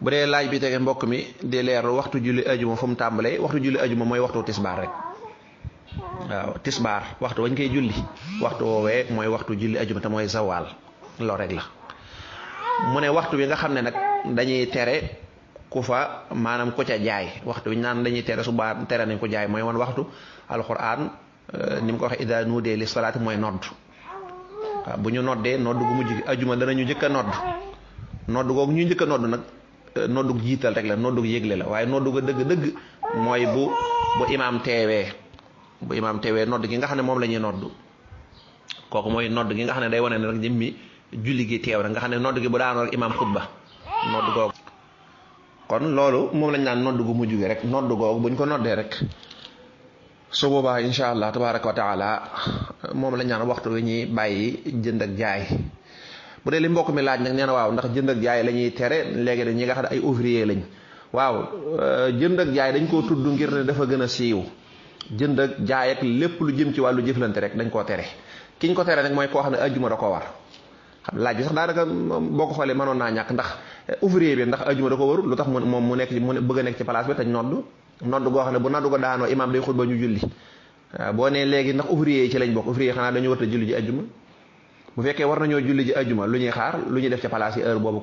bu dee laaj bi tege mbokk mi di leer waxtu julli ajuma fu mu tàmbalee waxtu julli ajuma mooy waxtu tisbaar rek waaw tisbaar waxtu wañ koy julli waxtu woowee mooy waxtu julli ajuma te mooy zawal loolu rek la. mu ne waxtu bi nga xam ne nag dañuy tere ku fa maanaam ku ca jaay waxtu bi ñu naan dañuy tere subaa tere nañ ko jaay mooy wan waxtu alquran ni mu ko waxee ida nuudee li salaati mooy nodd waaw bu ñu noddee nodd gu mujj gi ajuma danañu njëkk a nodd googu ñu njëkk a nodd nag noddug jiital rek la noddug yëgle la waaye noddu ga dëgg-dëgg mooy bu imaam teewee nodd gi nga xam ne moom la ñuy nodd kooku mooy nodd gi nga xam ne day wane ne rek jëmmi julli gi teew na nga xam ne nodd gi bu daanoo rek imaam xutba nodd googu kon loolu moom lañ naan nodd gu mujj gi rek nodd googu buñ ko noddee rek su boobaa insha allah tabaraka wa taala moom lañ naan waxtu wi ñuy bàyyi jënd ak jaay. bu dee li mbokk mi laaj nag nee na waaw ndax jënd ak jaay la ñuy tere léegi dañ ñi nga xam ne ay ouvrier lañ waaw jënd ak jaay dañ koo tudd ngir ne dafa gën a siiw jënd ak jaay ak lépp lu jëm ci wàllu jëflante rek dañ koo tere kiñ ko tere nag mooy koo xam ne ajjuma da koo war xam laaj bi sax daanaka boo ko xoolee mënoon naa ñàkk ndax ouvrier bi ndax ajjuma da ko warul lu tax moom mu nekk mu bëgg a nekk ci place bi te nodd goo xam ne bu noddu ko daanoo imaam day xutba ñu julli waaw boo nee léegi ndax ouvrier yi ci lañ bokk ouvrier xanaa dañu war a julli ji ajjuma bu fekkee war nañoo julli ji ajjuma lu ñuy xaar lu ñuy def ca place yi heure boobu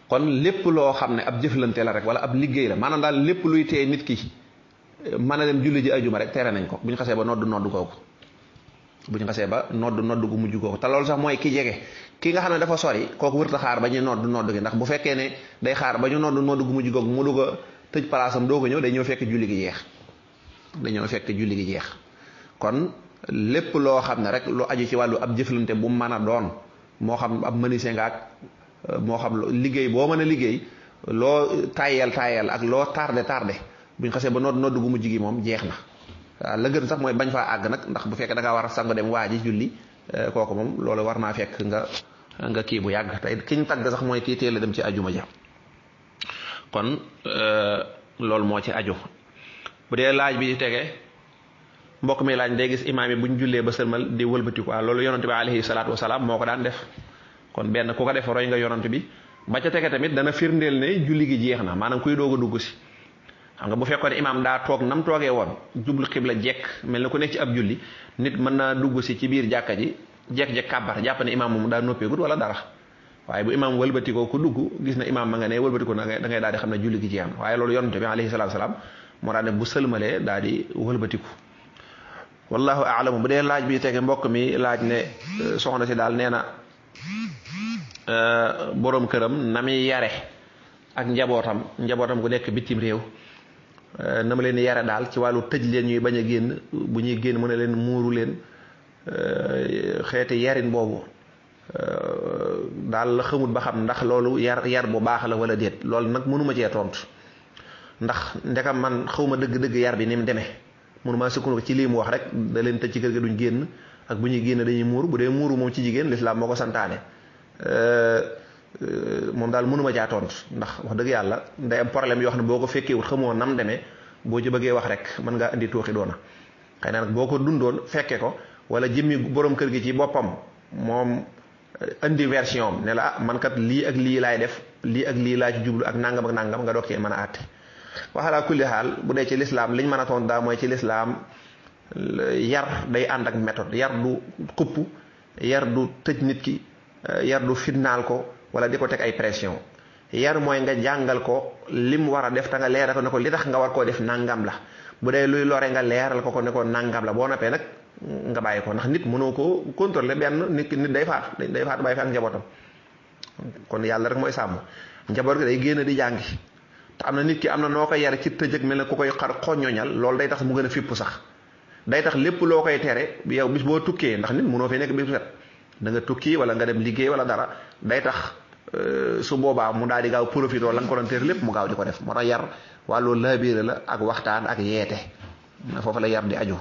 kon lépp loo xam ne ab jëflante la rek wala ab liggéey la maanaam daal lépp luy tee nit ki mën a dem julli ji ajjuma rek tere nañ ko bu ñu xasee ba nodd googu bu ñu xasee ba nodd gu mujj googu te loolu sax mooy ki jege ki nga xam ne dafa sori kooku wërta xaar ba ñu nodd gi ndax bu fekkee ne day xaar ba ñu nodd gu mujj googu mu dugg a tëj place am doo ko ñëw day ñëw fekk julli gi jeex kon lépp loo xam ne rek lu aju ci wàllu ab jëflante bu mën a doon moo xam ab menuisier nga ak moo xam liggéey boo mën a liggéey loo tayel ak loo tardé buñ xasee ba nodd gu mujj gi moom jeex na waaw la gën sax mooy bañ faa àgg nag ndax bu fekkee da ngaa war a sangu dem waa ji julli kooku moom loolu war naa fekk nga kii bu yàgg tey kiñ tagg sax mooy kii teel a dem ci ajuma ja kon loolu moo ci aju. bu dee laaj bi tege mbokk mi laaj day gis imaam yi buñ jullee ba sëlmal di wëlbatiku waaw loolu yonante bi alayhi salaatu wasalaam moo ko daan def kon benn ku ko def roy nga yonante bi ba ca tege tamit dana firndeel ne julli gi jeex na maanaam kuy doog a dugg si xam nga bu fekkoon ne imaam daa toog nam toogee woon jublu xibla jekk mel na ku nekk ci ab julli nit mën naa dugg si ci biir jàkka ji jekk-jekk kàbbar jàpp ne imaam moom daa noppeegut wala dara waaye bu imaam wëlbatikoo ku dugg gis na imaam ma nga ne wëlbatikoo da ngay daal di xam ne julli gi jeex na waaye loolu yonante bi alayhi salaatu wasalaam moo tax ne bu sëlmalee daal di wëlbatiku wallahu aalamu. bu dee laaj bi tege mbokk mi laaj ne soxna si daal nee na borom këram na muy yare ak njabootam gu nekk bitim réew na ma leen yare daal ci wàllu tëj leen ñuy bañ a génn, bu ñuy génn mu ne leen muuru leen, xeeti yarin boobu daal la xamut ba xam ndax loolu yar bu baax la wala déet. loolu nag mënuma cee tontu ndax ndekam man xawma dëgg-dëgg yar bi ni mu demee, mënuma sukkandiku ci lii mu wax rek da leen tëj ci kër ga duñ génn ak bu ñuy génn dañuy muuru. bu dee muuru moom ci jigéen lislaam moo ko santaane, moom daal mënuma caa tontu ndax wax dëgg yàlla day am problème yoo xam ne boo ko fekkee wut xamoo nam demee, boo ci bëggee wax rek mën ngaa indi tooxi doona. xëy na nag boo ko dundoon fekke ko wala jëmmi borom kër gi ci boppam moom indi version am ne la man kat lii ak lii laay def, lii ak lii laa ci jublu ak nangam nga doog cee mën a àtte. waxalaa kulli xaal bu dee ci lislaam liñ mën a tontu daal mooy ci lislaam yar day ànd ak méthode. yar du xupp, yar du tëj nit ki, yar du fitnaal ko wala di ko teg ay pression. yar mooy nga jàngal ko lim war a def te nga leeral ko ne ko li tax nga war koo def nangam la. bu dee luy lore nga leeral ko ne ko nangam la. boo noppee nag nga bàyyi ko, ndax nit mënoo ko contrôler benn nit day faatu bàyyi fi ak njabootam. kon yàlla rek mooy sàmm. njaboot gi day génn di jàngi te am na nit ki am na noo koy yare ci tëj ak mel ne ku koy xar xoññoñal, loolu day tax mu gën a fipp sax. day tax lépp loo koy tere yow bis boo tukkee, ndax nit mënoo fee nekk bis bu set, da nga tukki wala nga dem liggéey wala dara, day tax su boobaa mu daal di gaaw profité la nga ko doon tere lépp mu gaaw di ko def. moo tax yar wàllu laabiire la ak waxtaan ak yeete, foofu la yar di aju.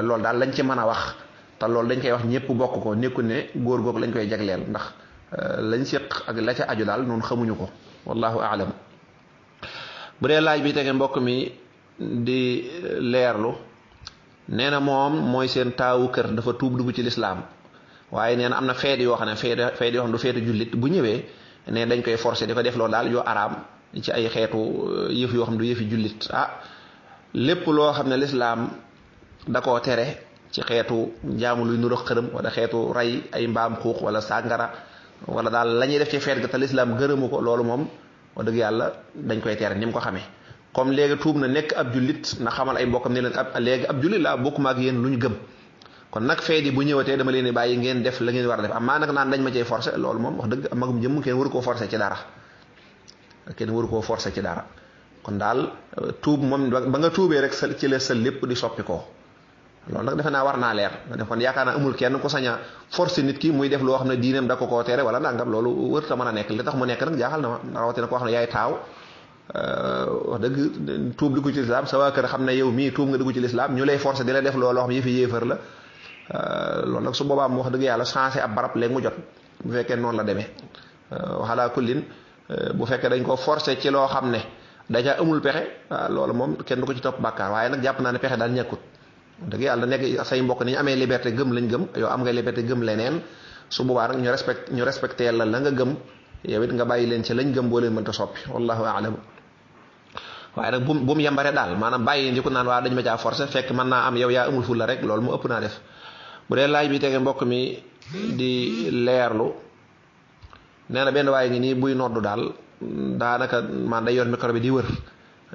loolu daal lañ ci mën a wax te loolu dañ koy wax ñëpp bokk ko, nekku ne góor googu lañ koy jagleel, ndax lañ séq ak la ca aju daal noonu xamuñu ko. wallahu aalam. bu dee laaj bi tege mbokk mi di leerlu nee na moom mooy seen taawu kër dafa tuub dugg ci lislaam, waaye nee na am na feet yoo xam ne feet yoo xam ne du feetu jullit, bu ñëwee ne dañ koy forcer di ko def loolu daal yoo araam ci ay xeetu yëf yoo xam ne du yëfi jullit. lépp loo xam ne lislaam da koo tere ci xeetu jaamu luy nuru xërëm wala xeetu rey ay mbaam xuux wala sàngara wala daal la ñuy def ci feet ga te lislaam gërëmu ko, loolu moom wax dëgg yàlla dañ koy tere ni mu ko xamee. comme léegi tuub na nekk ab jullit na xamal ay mbokkam ne leen léegi ab jullit laa bokkuma ak yéen lu ñu gëm, kon nag feet yi bu ñëwatee dama leen di bàyyi ngeen def la ngeen war a def. amaa nag naan dañ ma cey forcé, loolu moom wax dëgg magum jëmm kenn waru koo forcé ci dara, kon daal tuub moom ba nga tuubee rek ci la sa lépp di soppi ko. loolu nag defe naa war naa leer, kon yaakaar naa amul kenn ku sañ a forcé nit ki muy def loo xam ne diineem da ko koo tere wala nangam, loolu wërta mën a nekk. li tax mu nekk nag jaaxal na ma, rawatina koo xam ne yaay taaw wax dëgg tuub dugg ci lislaam sa waa kër xam ne yow mii tuub nga dugg ci lislaam, ñu lay forcé di la def loolu xam ne yëfi yéefar la. loolu nag su boobaa mu wax dëgg yàlla changé ab barab léegi mu jot, bu fekkee noonu la demee. waxalaa kullin bu fekkee dañ ko forcé ci loo xam ne daja amul pexe, loolu moom kenn du ko ci topp bàkkaar. waaye nag jàpp naa ne pexe daal ñàkkut. dëgg yàlla nekk say mbokk ni ñu amee liberté gëm lañ gëm, yow am nga liberté gëm leneen, su boobaa nag ñu respecté la nga gëm, yow it nga bàyyi leen ci lañ gëm boo leen mënta soppi. wallahu aalam. waaye nag bu mu yembare daal, maanaam bàyyi ndi ko naan waa dañ ma caa forcé, fekk mën naa am yow yaa amul fulla rek, loolu mu ëpp naa def. bu dee laaj bi tege mbokk mi di leerlu nee na benn waaye ngi nii buy noddu daal daanaka man day yor micro bi di wër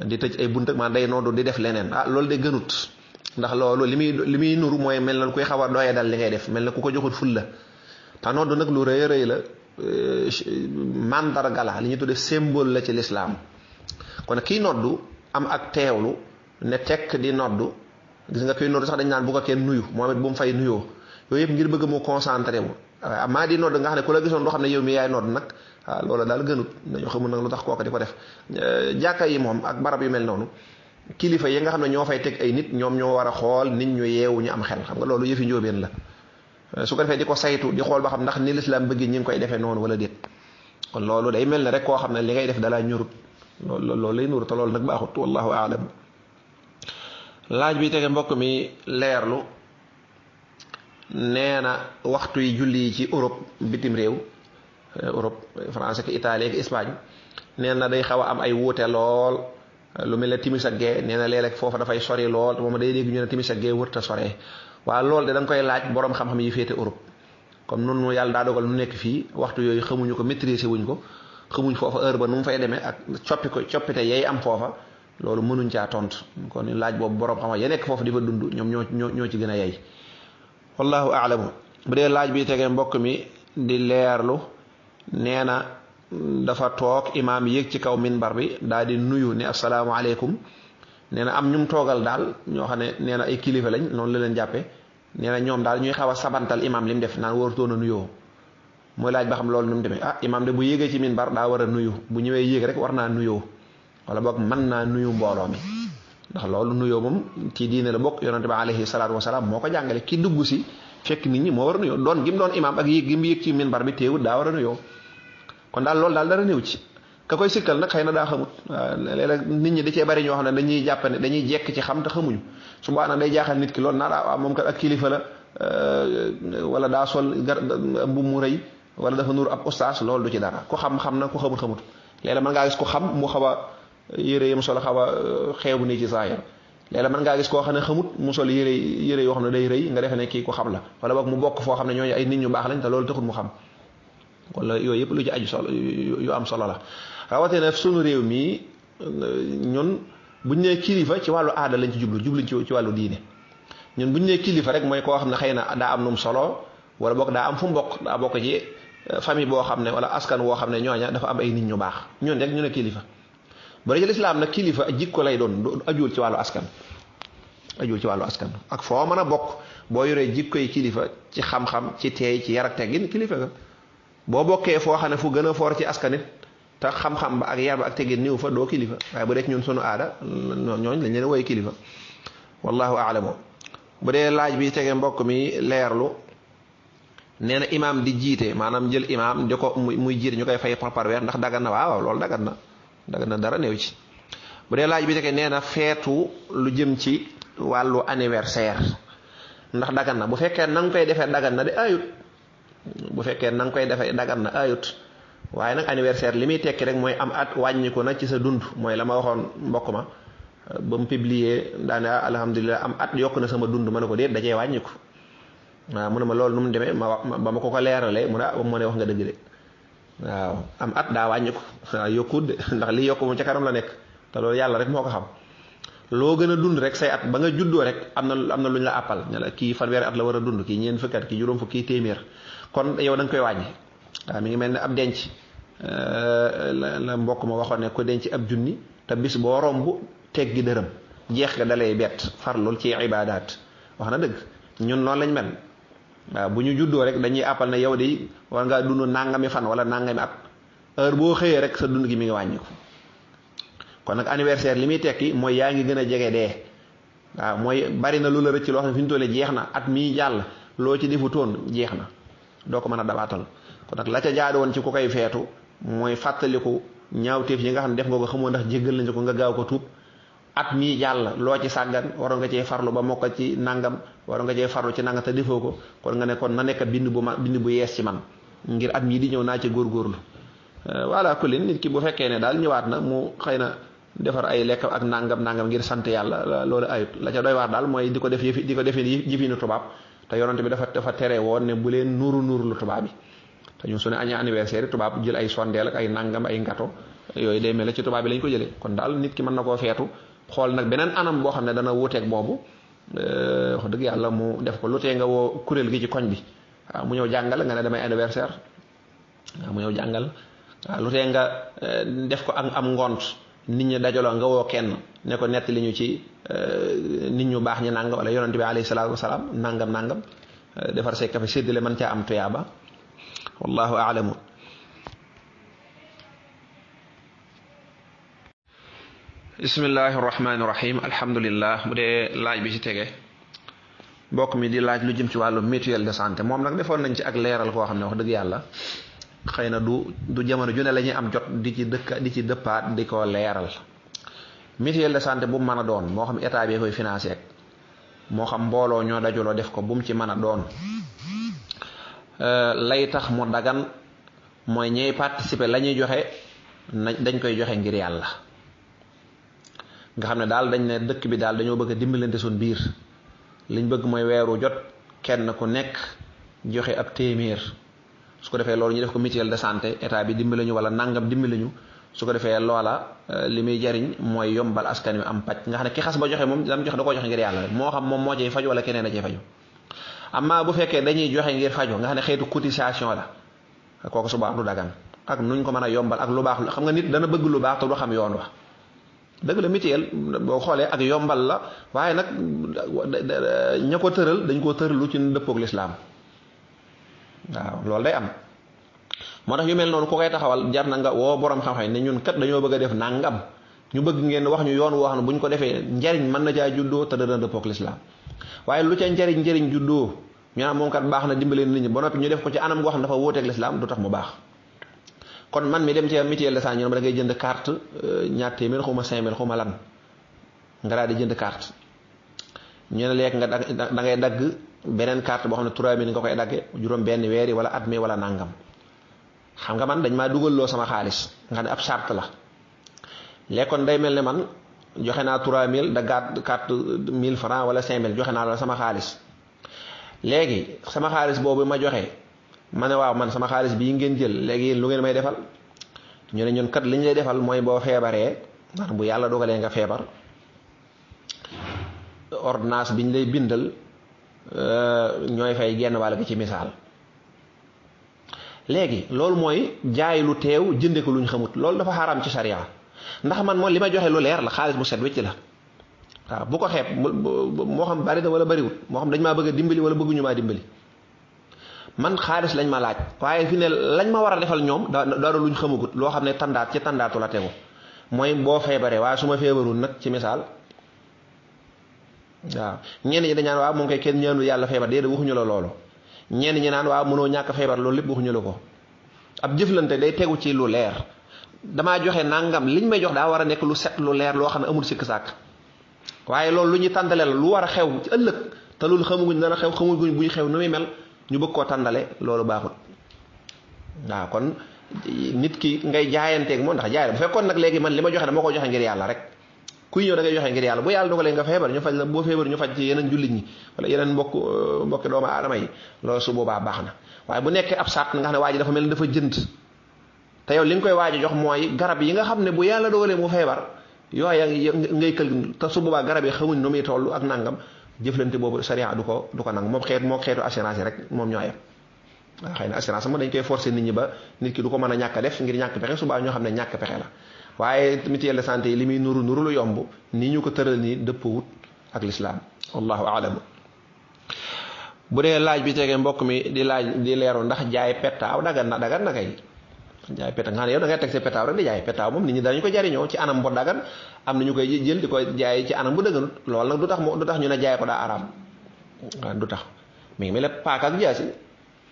di tëj ay bunt ak man day noddu di def leneen. loolu de gënut, ndax loolu li muy nuru mooy mel na kuy xaw a doyee dal li ngay def, mel na ku ko joxul ful la. te noddu nag lu rëy rëy la, mandarga la li ñuy tuddee symbole la ci lislaam. kon kii noddu am ak teewlu ne tekk di noddu, gis nga koy noddu sax dañ naan bu ko kenn nuyu, moom it bu mu fay nuyoo, yooyu yëpp ngir bëgg mu concentré wu. waaye amaa di nodd nga xam ne ku la gisoon doo xam ne yow mi yaay nodd nag loolu daal gënut. dañoo xamul nag lu tax kooka di ko def. jàkka yi moom ak barab yu mel noonu kilifa yi nga xam ne ñoo fay teg ay nit, ñoom ñoo war a xool nit ñu yeewu ñu am xel, xam nga loolu yëfi njóobeen la. su ko defee di ko saytu di xool ba xam ndax ni lislaam bëgg ñi ngi koy defee noonu wala déet. kon loolu day mel ne rek koo xam ne li ngay def dalaa ñurut, loolu lay nuru te loolu nag baaxut. wallahu aalam. laaj bi tege mbokk mi leerlu nee na waxtu yi julli yi ci Europe, bitim réew, Europe France ak Italie ak Espagne, nee na day xaw a am ay wuute lool. lu mel ne timis ak gee nee na léeg-léeg foofa dafay sori lool, moom day dégg ñu ne timis ak gee wërta soree. waaye loolu de da nga koy laaj borom xam-xam yi féete Europe. comme noonu yàlla daa dogal nu nekk fii, waxtu yooyu xamuñu ko, maîtriser wuñ ko, xamuñ foofa heure ba nu mu fay demee ak coppite yay am foofa, loolu mënuñ caa tontu kon laaj boobu borom xam ya nekk foofu di fa dund ñoom ñoo ci gën a yey wallahu aalamu. bu dee laaj bi tegee mbokk mi di leerlu nee na dafa toog imaam yéeg ci kaw minbar bi daal di nuyu ne asalaamaaleykum nee na am ñum toogal daal ñoo xam ne nee na ay kilifa lañ noonu la leen jàppe nee na ñoom daal ñuy xaw a sabantal imaam li mu def naan warutoon a nuyoo mooy laaj ba xam loolu nu mu demee imaam de bu yéegee ci minbar daa war a nuyu bu ñëwee yéeg rek war naa nuyoo wala boog mën naa nuyu mbooloo mi ndax loolu nuyoo moom ci diine la bokk yonente bi alayhi salaatu wasalaam moo ko jàngale ki dugg si fekk nit ñi moo war a nuyoo doon gi mu doon imaam ak yéeg gi mu yéeg ci minbar bi teewut daa war a nuyoo kon daal loolu daal dara néew ci ka koy sikkal nag xëy na daa xamut léeg-léeg nit ñi da cee bari ñoo xam ne dañuy jàpp ne dañuy jekk ci xam te xamuñu su boobaa nag day jaaxal nit ki loolu naa daa moom kat ak kilifa la wala daa sol mbubb mu rëy wala dafa nur ab ustaas loolu du ci dara ku xam na ku xamut léeg-léeg mën ngaa gis ku xam mu xaw a yére yam solo xaw a xeebu nii ci saayir léeg-léeg mën ngaa gis koo xam ne xamut mu sol yére yoo xam ne day rëy nga defe ne kii ku xam la wala boog mu bokk foo xam ne ñooñu ay nit ñu baax lañ te loolu taxut mu xam wala yooyu yëpp lu ci aju solo yu am solo la rawatina sunu réew mi ñun buñ nee kilifa ci wàllu aada lañ ci jubluñ ci wàllu diine ñun buñ nee kilifa rek mooy koo xam ne xëy na daa am num solo wala boog daa am fu mu bokk daa bokk ci famille boo xam ne wala askan woo xam ne ñooña dafa am ay nit ñu baax ñun rek ñu ne kilifa bu dee ci lislaam nag kilifa jikko lay doon ajuwul ci wàllu askan ak foo mën a bokk boo yoree jikko yi kilifa ci xam-xam ci teey ci yar ak teggin kilifa ga boo bokkee foo xam ne fu gën a foor ci askan it te xam-xam ba ak yar ba ak teggin niw fa doo kilifa waaye bu dee ñun sunu aada ñooñ lañ leen woy kilifa wallahu aalamu. bu dee laaj bi tege mbokk mi leerlu nee na imaam di jiite maanaam jël imaam di ko muy jiite ñu koy fay par weer ndax dagan na waaw loolu dagan na dara néew ci. bu dee laaj bi tege nee na feetu lu jëm ci wàllu anniversaire ndax dagan na bu fekkee na nga koy defee dagan na de ayut bu fekkee na nga koy defee dagan na ayut waaye nag anniversaire li muy tekki rek mooy am at wàññiku na ci sa dund mooy la ma waxoon mbokk ma ba mu publier daane alhamdulilah am at yokk na sama dund ma ne ko déet da cee wàññiku waaw mu ne ma loolu nu mu demee ba ma ko leeralee mu ne moo ne wax nga dëgg de waaw am at daa wàññiku waaw yokkut de ndax li yokku moom ca kanam la nekk te loolu yàlla rek moo ko xam loo gën a dund rek say at ba nga juddoo rek am na lu ñu la àppal ne la kii fanweeri at la war a dund kii ñeent fukki at kii juróom fukki kii téeméer kon yow da nga koy wàññi waaw mi ngi mel ne ab denc la mbokk ma waxoon ne ko denc ab junni te bis boo romb teggi dërëm jeex nga dalay bett farlul ci ibaadaat wax na dëgg ñun noonu lañ mel waaw bu ñu juddoo rek dañuy àppal ne yow de war ngaa dund nangami fan wala nangami at heure boo xëyee rek sa dund gi mi ngi wàññiku kon nag anniversaire li muy tekki mooy yaa ngi gën a jege dee waaw mooy bari na lu la rëcc loo xam ne fi ñu tollee jeex na at mii jàll loo ci defu toon jeex na doo ko mën a dabaatal kon nag la ca jaadu woon ci ku koy feetu mooy fàttaliku ñaawteef yi nga xam ne def nga ko xamoo ndax jéggal nañu ko nga gaaw ko tuub at mii jàll loo ci sàggan waroon nga cee farlu ba mokk ci nangam waroon nga cee farlu ci nangam te defoo ko kon nga ne kon na nekk bind bu yees ci man ngir at mii di ñëw naa ci góorgóorlu voilà kullin nit ki bu fekkee ne daal ñëwaat na mu xëy na defar ay lekk ak nangam ngir sant yàlla loolu ayut la ca doy waar daal mooy di ko def jëfinu tubaab te yonante bi dafa tere woon ne bu leen nuuru lu tubaab bi te ñun suñu añee anniversaire tubaab jël ay sondeel ak ay nangam ay ngato yooyu day mel ci tubaab bi lañ ko jëlee kon daal nit ki mën na koo feetu xool nag beneen anam boo xam ne dana wuuteeg boobu wax dëgg yàlla mu def ko lu tee nga woo kuréel gi ci koñ bi waaw mu ñëw jàngal nga ne damay anniversaire waaw mu ñëw jàngal waaw lu tee nga def ko ak am ngont nit ñi dajaloo nga woo kenn ne ko nett li ñu ci nit ñu baax ñi nangam wala yonante bi alayhi salaatu wasalaam nangam defar say kafe séddale mën caa am tuyaaba wallahu aalamu. bismillahi rahmaani rahim alhamdulillah bu dee laaj bi ci tege mbokk mi di laaj lu jëm ci wàllu mutuelle de santé moom nag defoon nañ ci ak leeral koo xam ne wax dëgg yàlla xëy na du jamono ju ne la ñuy am jot di ci dëppaat di ko leeral. mutuelle de santé bu mu mën a doon moo xam état bi koy financé ak moo xam mbooloo ñoo dajaloo def ko bu mu ci mën a doon lay tax mu dagan mooy ñey participer la ñuy joxe dañ koy joxe ngir yàlla nga xam ne daal dañ ne dëkk bi daal dañoo bëgg a dimbalante suñ biir liñ bëgg mooy weeru jot kenn ku nekk joxe ab téeméer su ko defee loolu ñu def ko mutuelle de santé état bi dimbali ñu wala nangam dimbali ñu su ko defee loola li muy jariñ mooy yombal askan wi am paj nga xam ne ki xas ba joxe moom lam joxe da koo joxe ngir yàlla moo xam moom moo cay faju wala keneen a cay faju amma bu fekkee dañuy joxe ngir faju nga xam ne xeetu cotisation la kooku suba du dagan ak nuñ ko mën a yombal ak lu baax xam nga nit dana bëgg lu baax te du xam yoon wa dëgg la mutuelle boo xoolee ak yombal la waaye nag ña ko tëral dañ koo tëralu ci dëppoog lislaam waaw loolu day am moo tax yu mel noonu ku koy taxawal jar na nga woo borom xam-xam ne ñun kat dañoo bëgg a def nangam ñu bëgg ngeen wax ñu yoon woo xam ne bu ñu ko defee njariñ mën na caa juddoo te dana dëppoog lislaam waaye lu ca njariñ juddoo ñu naan moom kat baax na dimbaleen nit ñi ba noppi ñu def ko ci anam goo xam ne dafa wóoteeg lislaam du tax mu baax kon man mi dem ci mutuelle de santé ñu ne ma da ngay jënd carte ñaar téeméer xuma 5000 xuma lan nga daal di jënd carte ñu ne léegi nga da ngay dagg beneen carte boo xam ne 3000 nga koy dagge juróom benn weer yi wala at mi wala nangam xam nga man dañ maa dugal loo sama xaalis nga xam ne ab charte la léegi kon day mel ne man joxe naa 3000 daggaat carte 1000 francs wala 5000 joxe naa la sama xaalis léegi sama xaalis boobu ma joxe ma ne waaw man sama xaalis bii ngeen jël léegi yéen lu ngeen may defal ñu ne ñun kat li ñu lay defal mooy boo feebaree maanaam bu yàlla dogalee nga feebar ordonnance bi ñu lay bindal ñooy fay genn wàll gi ci misaal léegi loolu mooy jaay lu teew jënde ko lu ñu xamut loolu dafa xaraam ci sariya ndax man moom li ma joxe lu leer la xaalis bu set wecc la waaw bu ko xeeb moo xam bari na wala bariwut moo xam dañ maa bëgg a dimbali wala bëgguñu maa dimbali man xaalis lañ ma laaj waaye fi ne lañ ma war a defal ñoom dara luñ xamagut loo xam ne tandaat ci tandaatu la tegu mooy boo feebaree waaye su ma feebarul nag ci misaal waaw ñenn ñi dañ naan waaw moom kay kenn ñaanul yàlla feebar déedéet waxuñu la loolu ñenn ñi naan waaw mënoo ñàkk feebar loolu lépp waxuñu la ko ab jëflante day tegu ci lu leer damaa joxe nangam liñ may jox daa war a nekk lu set lu leer loo xam ne amul sikk sàkk waaye loolu lu ñuy tàndale la lu war a xew ci ëllëg te loolu xamuguñ dana xew xamuguñ buy xew nu muy mel ñu bëgg koo tàndale loolu baaxut waaw kon nit ki ngay jaayanteeg moom ndax jaay bu fekkoon nag léegi man li ma joxe dama ko joxe ngir yàlla rek kuy ñëw da ngay joxe ngir yàlla bu yàlla dogalee nga feebar ñu faj la boo feebar ñu faj ci yeneen jullit ñi wala yeneen mbokki doomu aadama yi loolu su boobaa baax na waaye bu nekkee ab sart nga xam ne waa ji dafa mel ni dafa jënd te yow li nga koy waaj a jox mooy garab yi nga xam ne bu yàlla dogalee mu feebar yooya ngay kël te su boobaa garab yi xamuñ nu muy toll ak nangam jëflante boobu sariya du ko nang moom xeetu assurance yi rek moom ñoo yem waaw xëy na assurance moom dañ koy forcer nit ñi ba nit ki du ko mën a ñàkk a def ngir ñàkk pexe subaa ñoo xam ne ñàkk pexe la waaye mutuelle de santé yi li muy nuru lu yomb nii ñu ko tëral nii dëppwut ak lislaam wallahu aalam bu dee laaj bi tegee mbokk mi di leeru ndax jaay pettaaw dagan na kay jaay pettaaw nga xam ne yow da ngay teg sa pettaaw rek di jaay pettaaw moom nit ñi dañu ko jariñoo ci anam bu dagan am na ñu koy jël di ko jaay ci anam bu dëgganut loolu nag du tax ñu ne jaay ko daa araam waaw du tax mi ngi mel ne paaka ak jaasi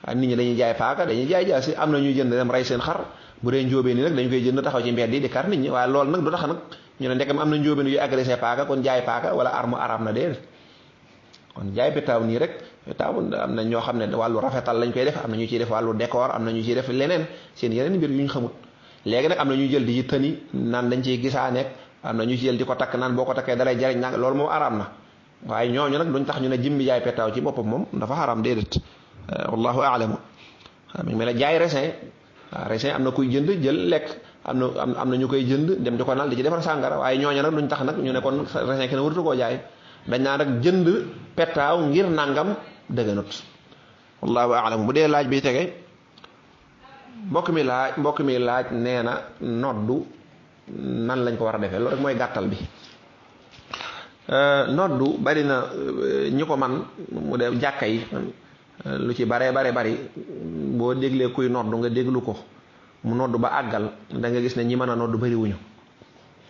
waaw nit ñi dañuy jaay paaka dañuy jaay jaasi am na ñuy jënd dem rey seen xar bu dee njóobeen yi nag dañu koy jënd taxaw ci mbedd yi di kar nit ñi waaye loolu nag du tax nag ñu ne ndekam am na njóobeen yu agressé paaka kon jaay paaka wala arme araam na déedéet kon jaay petaaw nii rek petaaw am na ñoo xam ne wàllu rafetal lañ koy def am na ñu ciy def wàllu décor am na ñu ciy def leneen seen yeneen mbir yu ñu xamut léegi nag am na ñuy jël di tëni naan dañ ciy gisaa nekk am na ñu ci jël di ko takk naan boo ko takkee dalay jariñ nag loolu moom araam na waaye ñooñu nag duñ tax ñu ne jëmmi jaay petaaw ci boppam moom dafa xaraam déedéet wallahu aalamu mi ngi mel ne jaay raisin waaw raisin am na kuy jënd jël lekk am na ñu koy jënd dem di ko naan di ci defar sàngara waaye ñooñu nag duñ tax nag ñu ne kon raisin kenn waratu koo jaay dañ naan rek jënd pettaaw ngir nangam dëgganut wallahu aalam bu dee laaj bi tege mbokk mi laaj nee na noddu nan lañ ko war a defee loolu rek mooy gàttal bi noddu bari na ñi ko man mu dee jàkka yi lu ci bari boo déglee kuy noddu nga déglu ko mu noddu ba àggal da nga gis ne ñi mën a noddu bari wuñu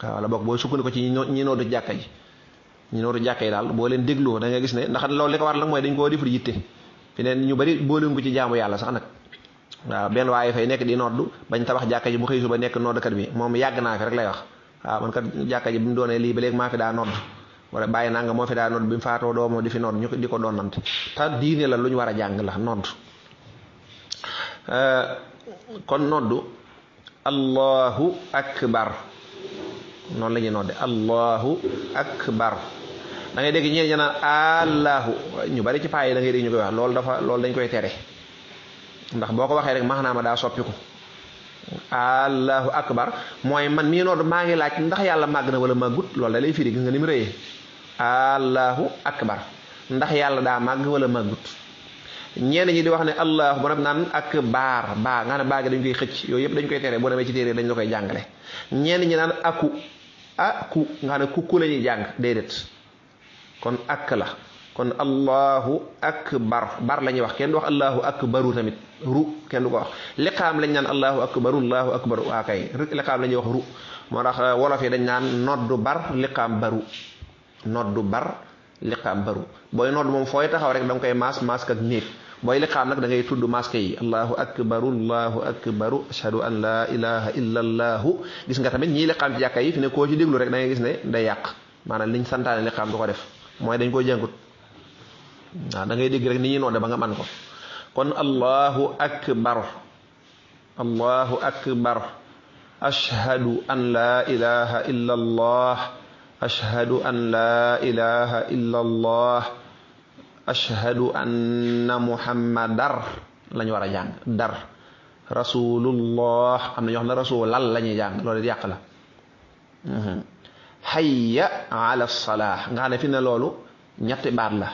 waaw wala boog boo sukkandiku ci ñi noddu jàkka ji ñi noddu jàkka yi daal boo leen dégloo da nga gis ne ndax loolu li ko war nag mooy dañ koo defar yitte fi ne ñu bari boo leen ko ci jaamu yàlla sax nag waaw benn waaye fay nekk di noddu bañ tabax jàkka ji bu xëy suba nekk noddukat bi moom yàgg naa fi rek lay wax waaw man kat jàkka ji bi mu doonee lii ba léegi maa fi daa nodd wala bàyyi naa nga moo fi daa nodd bi mu faatoo doomoo di fi nodd ñu di ko doonante te diine la lu ñu war a jàng la nodd kon noddu allahu akbar noonu la ñuy nodde allahu akbar da ngay dégg ñeen ñi naan allahu ñu bari ci paa yi da ngay dégg ñu koy wax loolu dañ koy tere ndax boo ko waxee rek maanaam daa soppiku allahu akbar mooy man mii noonu maa ngi laaj ndax yàlla màgg na wala màggut loolu da lay firi gis nga ni mu rëyee allahu akbar ndax yàlla daa màgg wala màggut ñenn ñi di wax ne allahu ba naan akbar baa nga ne baa gi dañ koy xëcc yooyu yëpp dañ koy tere boo demee ci téere dañ la koy jàngale ñenn ñi naan aku nga ne kukku la ñuy jàng déedéet kon ak la kon allahu akbar bar la ñuy wax kenn du wax allahu akbaru tamit ru kenn du ko wax liqaam lañ naan allahu akbaru waa kay liqaam la ñuy wax ru moo tax wolof yi dañ naan noddu bar liqaam baru noddu bar liqaam baru booy nodd moom fooy taxaw rek da nga koy maas ak néeg booy liqaam nag da ngay tudd masque yi allahu akbaru ashhadu an la ilaha illa allahu gis nga tamit ñii liqaam ci jàkka yi fi ne koo ci déglu rek da ngay gis ne day yàq maanaam liñ santaane liqaam du ko def mooy dañ koy jàngut waaw da ngay dégg rek ni ñuy nodde ba nga man ko kon allahu akbar ashhadu an la ilaha illa allah ashhadu an la ilaha illa allah ashhadu anna muhammadar lañu war a jàng dar rasulullah am na ñoo xam ne rasulal la ñuy jàng loolu yàq la hayya ala salah nga xam ne fi ne loolu ñetti baat la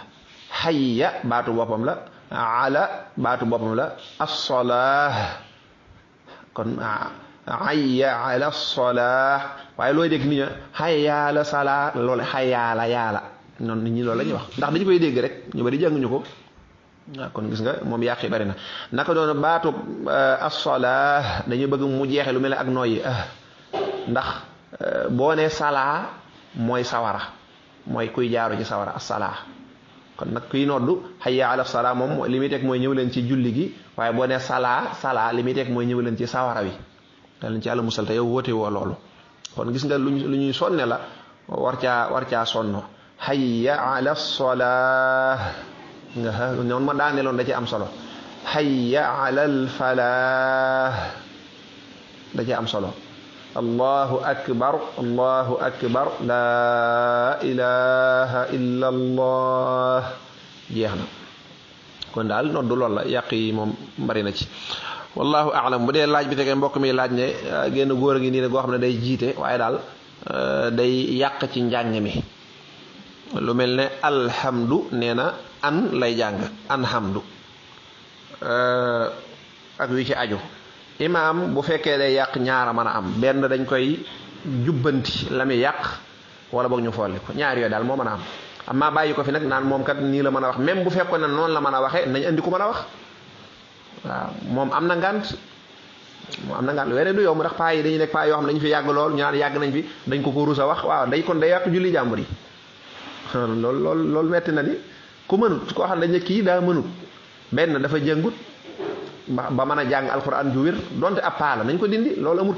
hayya baatu boppam la ala baatu boppam la as-salah kon hayya ala salah waaye looy dégg nit ñi hayya ala salah loolu hayya la yàlla noonu nit ñi loolu la ñuy wax ndax dañu koy dégg rek ñu bari jànguñu ko waaw kon gis nga moom yàq yi bari na naka doon baatu as-salah dañu bëgg mu jeexe lu mel ne ak nooyi ndax boo ne salaa mooy sawara mooy kuy jaaru ci sawara as-salaa kon nag kuy noddu hayya ala salaa moom li muy teg mooy ñëw leen ci julli gi waaye boo ne salaa li muy teg mooy ñëw leen ci sawara wi da leen ci Yàlla musal te yow woote woo loolu kon gis nga lu ñuy sonne la war caa sonno hayya ala salaa nga noonu ma daaneeloon da ci am solo hayya ala al falah da ci am solo allahu akbar la ilaha illa allah jeex na kon daal noddu loolu la yàq yi moom bari na ci wallahu a'lam bu dee laaj bi fekkee mbokk mi laaj ne génn góor a ngi nii ne goo xam ne day jiite waaye daal day yàq ci njàng mi lu mel ne alhamdu nee na an lay jàng anhamdu ak wi ci aju imaam bu fekkee day yàq ñaara mën a am benn dañ koy jubbanti la muy yàq wala boog ñu folli ko ñaar yooyu daal moo mën a am amma bàyyi ko fi nag naan moom kat nii la mën a wax même bu fekkoon ne noonu la mën a waxee nañ andi ko mën a wax waaw moom am na ngànt wene du yow mu ndax paa yi dañuy nekk paa yoo xam ne dañu fi yàgg lool ñu naan yàgg nañ fi dañ ko rusa wax waaw day kon day yàq julli jàmbur yi loolu metti na di ku mënut koo xam ne dañ ne kii daa mënut benn dafa jëngut ba mën a jàng alxuraan ju wér donte ab paa la nañ ko dindi loolu amul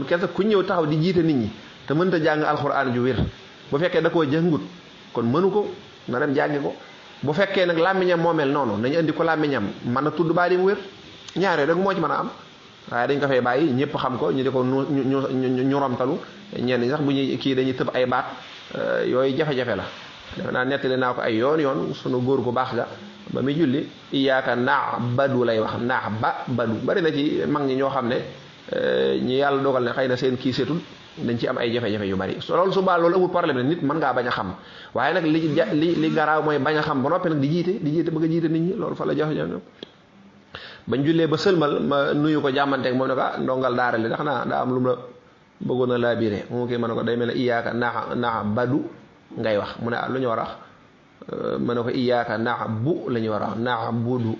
kersa ku ñëw taxaw di jiite nit ñi te mënta jàng alxuraan ju wér bu fekkee da koo jëngut kon mënu ko na dem jàngi ko bu fekkee nag làmmiñam moo mel noonu nañu andi ko làmmiñam mën a tudd baa di mu wér ñaaree rek moo ci mën a am waaye dañ ko fay bàyyi ñëpp xam ko ñu di ko ñu romtalu ñenn ñi sax bu ñuy kii dañuy tëb ay baat yooyu jafe-jafe la defe naa nettali naa ko ay yoon sunu góor gu baax ga ba muy julli iyyaka na'budu lay wax na'budu bari na ci mag ñi ñoo xam ne ñi yàlla dogal ne xëy na seen kii seetul dañ ci am ay jafe-jafe yu bari loolu su baa loolu amul problème ne nit mën ngaa bañ a xam waaye nag li garaaw mooy bañ a xam ba noppi nag di jiite bëgg a jiite nit ñi loolu fa la jafe-jafe bañ jullee ba sëlmal ma nuyu ko jàmmanteeg moom ne ko ndongal daara li ndax naa daa am lu mu la bëggoon a laabiré mu kii ma ne ko day mel ne iyyaka na'budu ngay wax mu ne lu ñu war a wax ma ne ko iyyaka na'budu la ñu war a wax na'budu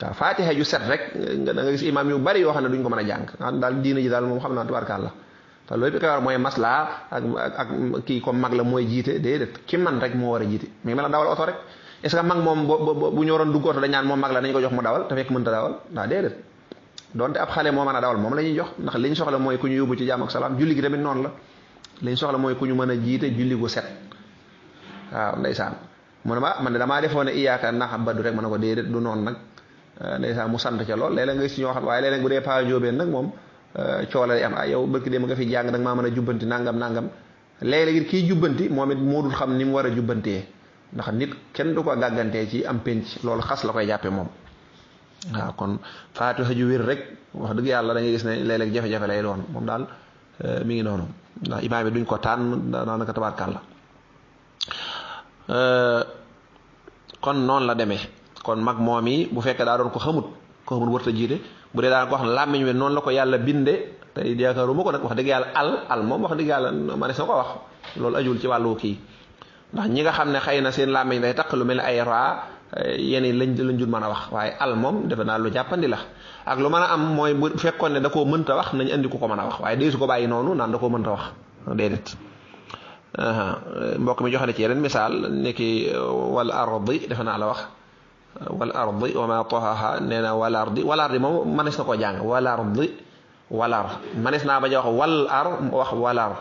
waaw faatiha ju set rek da nga gis imaam yu bari yoo xam ne duñ ko mën a jàng xam daal diina ji daal moom xam naa tubaarkàlla te loolu bi koy war mooy maslaa ak kii comme mag la mooy jiite déedéet ki man rek moo war a jiite mi ngi mel ne dawal oto rek est-ce que mag moom bu ñu waroon dugg oto dañ naan moom mag la nañ ko jox mu dawal te fekk mënta dawal waaw déedéet donte ab xale moo mën a dawal moom la ñuy jox ndax liñ soxla mooy ku ñu yóbbu ci jàmm ak salaam julli gi tamit noonu la liñ soxla mooy ku ñu mën a jiite julli gu set waaw ndeysaan mu ne ma man de damaa defoon ne iyyaka na'budu rek ma ne ko déedéet du noonu nag ndeysaan mu sant ca lool léeg-léeg nga gis ñoo xam waaye léeg-léeg bu dee pa jóobeen nag moom coola day am yow bëkk dem nga fi jàng nag maa mën a jubbanti nangam léeg-léeg kii jubbanti moom it moo dul xam ni mu war a jubbantee ndax nit kenn du ko gàggantee ci am penc loolu xas la koy jàppe moom waaw kon faatiha ju wér rek wax dëgg yàlla da ngay gis ne léeg-léeg jafe-jafe lay doon moom daal mi ngi noonu ndax imaam yi duñ ko tànn daanaka tabaarkàlla kon noonu la demee kon mag moom yi bu fekkee daa doon ko xamut wërta jiite bu dee daan ko wax ne làmmiñ wi noonu la ko yàlla binde tey yaakaaruma ko nag wax dëgg yàlla al moom wax dëgg yàlla ma ne soo ko wax loolu ajul ci wàllu kii ndax ñi nga xam ne xëy na seen làmmiñ day taq lu mel ne ay raa yéen lañ jul mën a wax waaye al moom defe naa lu jàppandi la ak lu mën a am mooy bu fekkoon ne da koo mënta wax nañ andi ku ko mën a wax waaye dee su ko bàyyi noonu naan da koo mënta wax déedéet mbokk mi joxe na ci yeneen misaal nekki wal ardi defe naa la wax wal ardi wa ma tahaha nee na wal ardi moom manees na koo jàng wal ardi walar manees naa bañ a wax wal ar wax walar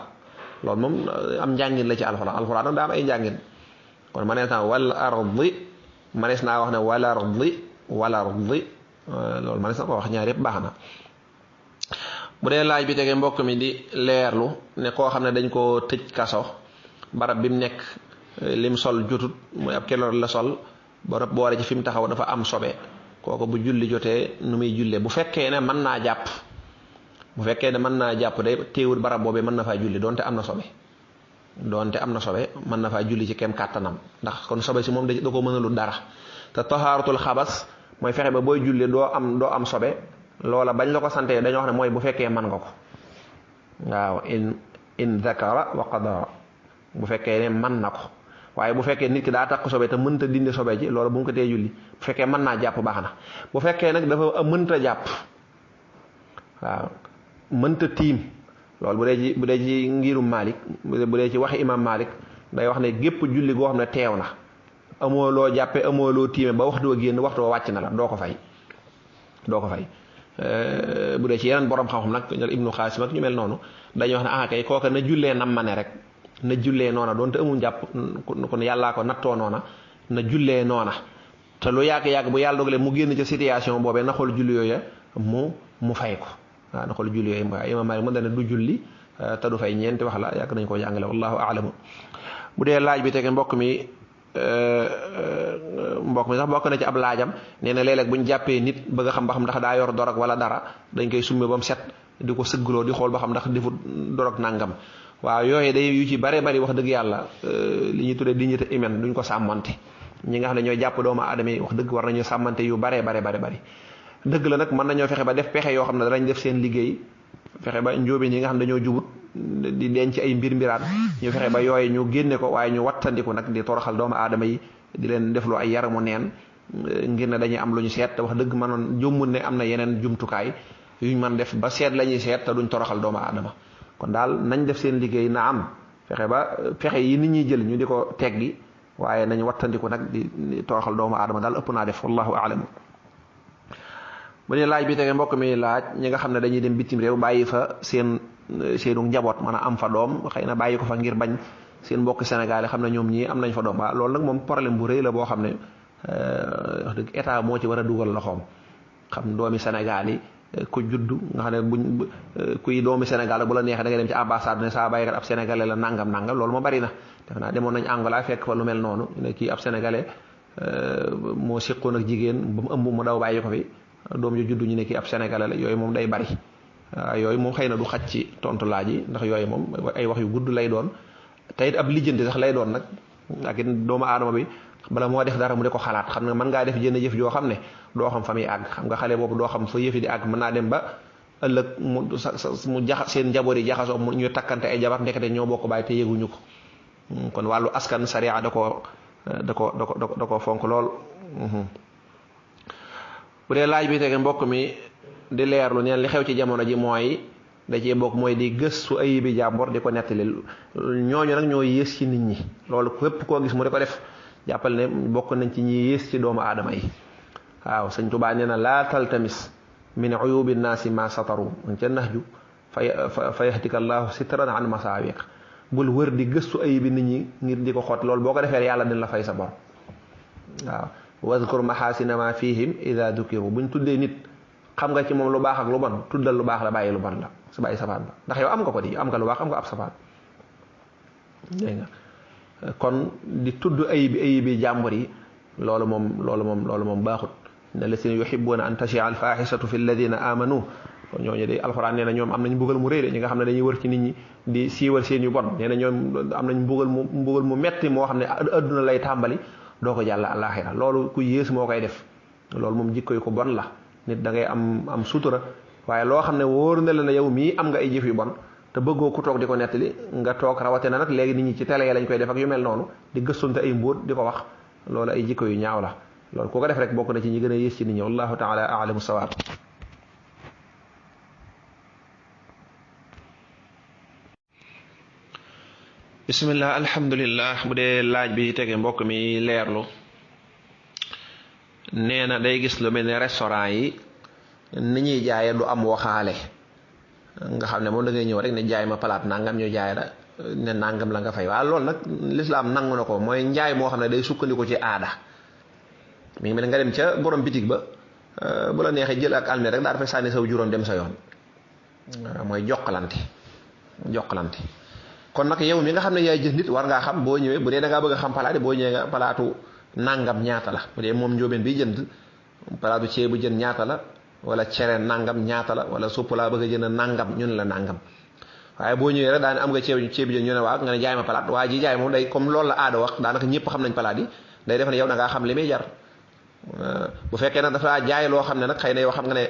loolu moom am njàngin la ci alxuraan nag daa am ay njàngin kon manees naa wal ardi manees naa wax ne wal ardi loolu manees na ko wax ñaar yëpp baax na bu dee laaj bi tege mbokk mi di leerlu ne koo xam ne dañ koo tëj kaso barab bi mu nekk lim sol jotut mooy ab keloor la sol ba boole ci fi mu taxaw dafa am sobe kooku bu julli jotee nu muy jullee bu fekkee ne mën naa jàpp de téewul barab boobee mën na faa julli donte am na sobe mën na faa julli ci kem kàttanam ndax kon sobe si moom da ko mënalul dara te tahaaratul xabas mooy fexe ba booy julli doo am sobe loola bañ la ko sante dañoo wax ne mooy bu fekkee mën nga ko waaw in zakara wa qadara bu fekkee ne mën na ko waaye bu fekkee nit ki daa takk sobe te mënta dindi sobe ci loolu bu mu ko tee julli bu fekkee mën naa jàpp baax na bu fekkee nag dafa mënta jàpp waaw mënta tiim loolu bu dee ci ngirum Malik bu dee ci waxi imam Malik day wax ne gépp julli goo xam ne teew na amoo loo jàppe amoo loo tiime ba waxtu wa génn waxtu wa wàcc na la doo ko fay bu dee ci yeneen borom xam-xam nag ñal Ibnu Xaasim ak ñu mel noonu dañuy wax ne kay kooka na jullee nam ma ne rek na jullee noona doonte amul jàpp kon yàllaa ko nattoo noona na jullee noona te lu yàgg-yàgg bu yàlla dogalee mu génn ca situation boobee na xool julli yooyu mu fay ko waaw na xool julli yooyu waaye Imaam Maalik mu dane du julli te du fay ñeenti wax la yàgg nañ koo jàngale wallahu aalamu bu dee laaj bi tege mbokk mi sax bokk na ci ab laajam nee na léeg-léeg bu ñu jàppee nit bëgg a xam ba xam ndax daa yor dorog wala dara dañ koy summi ba mu set di ko sëggloo di xool ba xam ndax defut dorog nangam waaw yooyu day yu ci bare bari wax dëgg yàlla li ñuy tuddee dignité humaine duñ ko sàmmante ñi nga xam ne ñooy jàpp doomu aadama yi wax dëgg war nañu sàmmante yu bare bari dëgg la nag mën nañoo fexe ba def pexe yoo xam ne danañ def seen liggéey fexe ba njóobeen yi nga xam ne dañoo jubut di denc ay mbiraan ñu fexe ba yooyu ñu génne ko waaye ñu wattandiku nag di toroxal doomu aadama yi di leen defloo ay yaramu neen ngir ne dañuy am lu ñu seet te wax dëgg mënoon jombul ne am na yeneen jumtukaay yuñ mën def ba seet la ñuy seet te duñ toroxal doomu aadama kon daal nañ def seen liggéey na am fexe ba pexe yi nit ñuy jël ñu di ko teggi waaye nañ wattandiku nag di toroxal doomu aadama daal ëpp naa def wallahu a'lam bu ne laaj bi tege mbokk mi laaj ñi nga xam ne dañuy dem bitim réew bàyyi fa seenu njaboot mën a am fa doom xëy na bàyyi ko fa ngir bañ seen mbokk Sénégal yi xam ne ñoom ñii am nañ fa doom waaw loolu nag moom problème bu rëy la boo xam ne wax dëgg état moo ci war a dugal loxoom xam doomi Sénégal yi ku juddu nga xam ne kuy doomi Sénégal bu la neexee da ngay dem ci ambassade ne saa bàyyikat ab sénégalais la nangam loolu moo bari na def naa demoon nañ Angola fekk fa lu mel noonu ne kii ab sénégalais moo siqoon ak jigéen ba mu ëmb mu daw bàyyi ko fi doom yu juddu ñu ne kii ab sénégalais la yooyu moom day bari waaw yooyu moom xëy na du xaj ci tontu laaj yi ndax yooyu moom ay wax yu gudd lay doon te it ab lijjanti sax lay doon nag ak it doomu aadama bi bala moo def dara mu di ko xalaat xam nga mën ngaa def jënd jëf joo xam ne doo xam fa muy àgg xam nga xale boobu doo xam fa yëfi di àgg mën naa dem ba ëllëg mu seen njaboot yi jaxasoo mu ñu takkante ay jabar ndekete ñoo bokk bàyyi te yëguñu ko kon wàllu askan sariya da ko fonk lool. bu dee laaj bi tege mbokk mi di leerlu neen li xew ci jamono ji mooy da cee bokk mooy di gëstu ayibi jàmbor di ko nettali ñooñu nag ñoo yées ci nit ñi loolu képp koo gis mu di ko def jàppal ne bokk nañ ci ñi yées ci doomu aadama yi waaw sëñ Tuubaa nee na laa taltamis min uyubi nnaasi ma sataru ca naxju fa yahtika allahu sitran an masaawiq bul wër di gëstu ayibi nit ñi ngir di ko xot loolu boo ko defee yàlla dina la fay sa bor waaw wadkur maxaasina ma fihim ida dukiru buñ tuddee nit xam nga ci moom lu baax ak lu bon tuddal lu baax la bàyyi lu bon la su bàyyi safaan ba ndax yow am nga ko di am nga lu baax am nga ab safaan dégg nga kon di tudd ayibi jàmbur yi loolu moom baaxut inna alladina yuhibbuna an tashia al fahishatu fi alladina amanu kon ñooñu de alxuraan nee na ñoom am nañ mbugal mu rëy de ñi nga xam ne dañuy wër ci nit ñi di siiwal seen yu bon nee na ñoom am nañ mbugal mu metti moo xam ne adduna lay tàmbali doo ko jàll àllaaxira loolu ku yées moo koy def loolu moom jikko yu ko bon la nit da ngay am sutura waaye loo xam ne wóor na la ne yow mii am nga ay jëf yu bon te bëggoo ku toog di ko nettali nga toog rawate na nag léegi nit ñi ci télé yi lañ koy def ak yu mel noonu di gëstonte ay mbóot di ko wax loolu ay jikko yu ñaaw la loolu ku ko def rek bokk na ci ñi gën a yées ci nit ñi wallahu taala alamu sawaab bismillah alhamdulillah bu dee laaj bi tege mbokk mi leerlu nee na day gis lu mel ne restaurant yi ni ñuy jaaye du am waxaale nga xam ne moom da ngay ñëw rek ne jaay ma palaat nangam ñu jaay la ne nangam la nga fay waaye loolu nag lislaam nangu na ko mooy njaay moo xam ne day sukkandiku ci aada mi ngi mel nga dem ca borom bitig ba bu la neexee jël ak almet rek daa dafay sànni saw juróom dem sa yoon mooy jokkalante kon nag yow mi nga xam ne yaay jëf nit war ngaa xam boo ñëwee bu dee da ngaa bëgg a xam palaat boo ñëwee nga palaatu nangam ñaata la bu dee moom njóobeen bi jënd palaatu ceebu jën ñaata la wala cere nangam ñaata la wala supp laa bëgg a jënd nangam ñu ne la nangam waaye boo ñëwee rek daane am nga ceebu jën ñu ne waaw nga ne jaay ma palaat waa ji jaay moom day comme loolu la aada wax daanaka ñëpp xam nañ palaat yi day def ne yow da ngaa xam li muy jar bu fekkee nag dafa jaay loo xam ne nag xëy na yow xam nga ne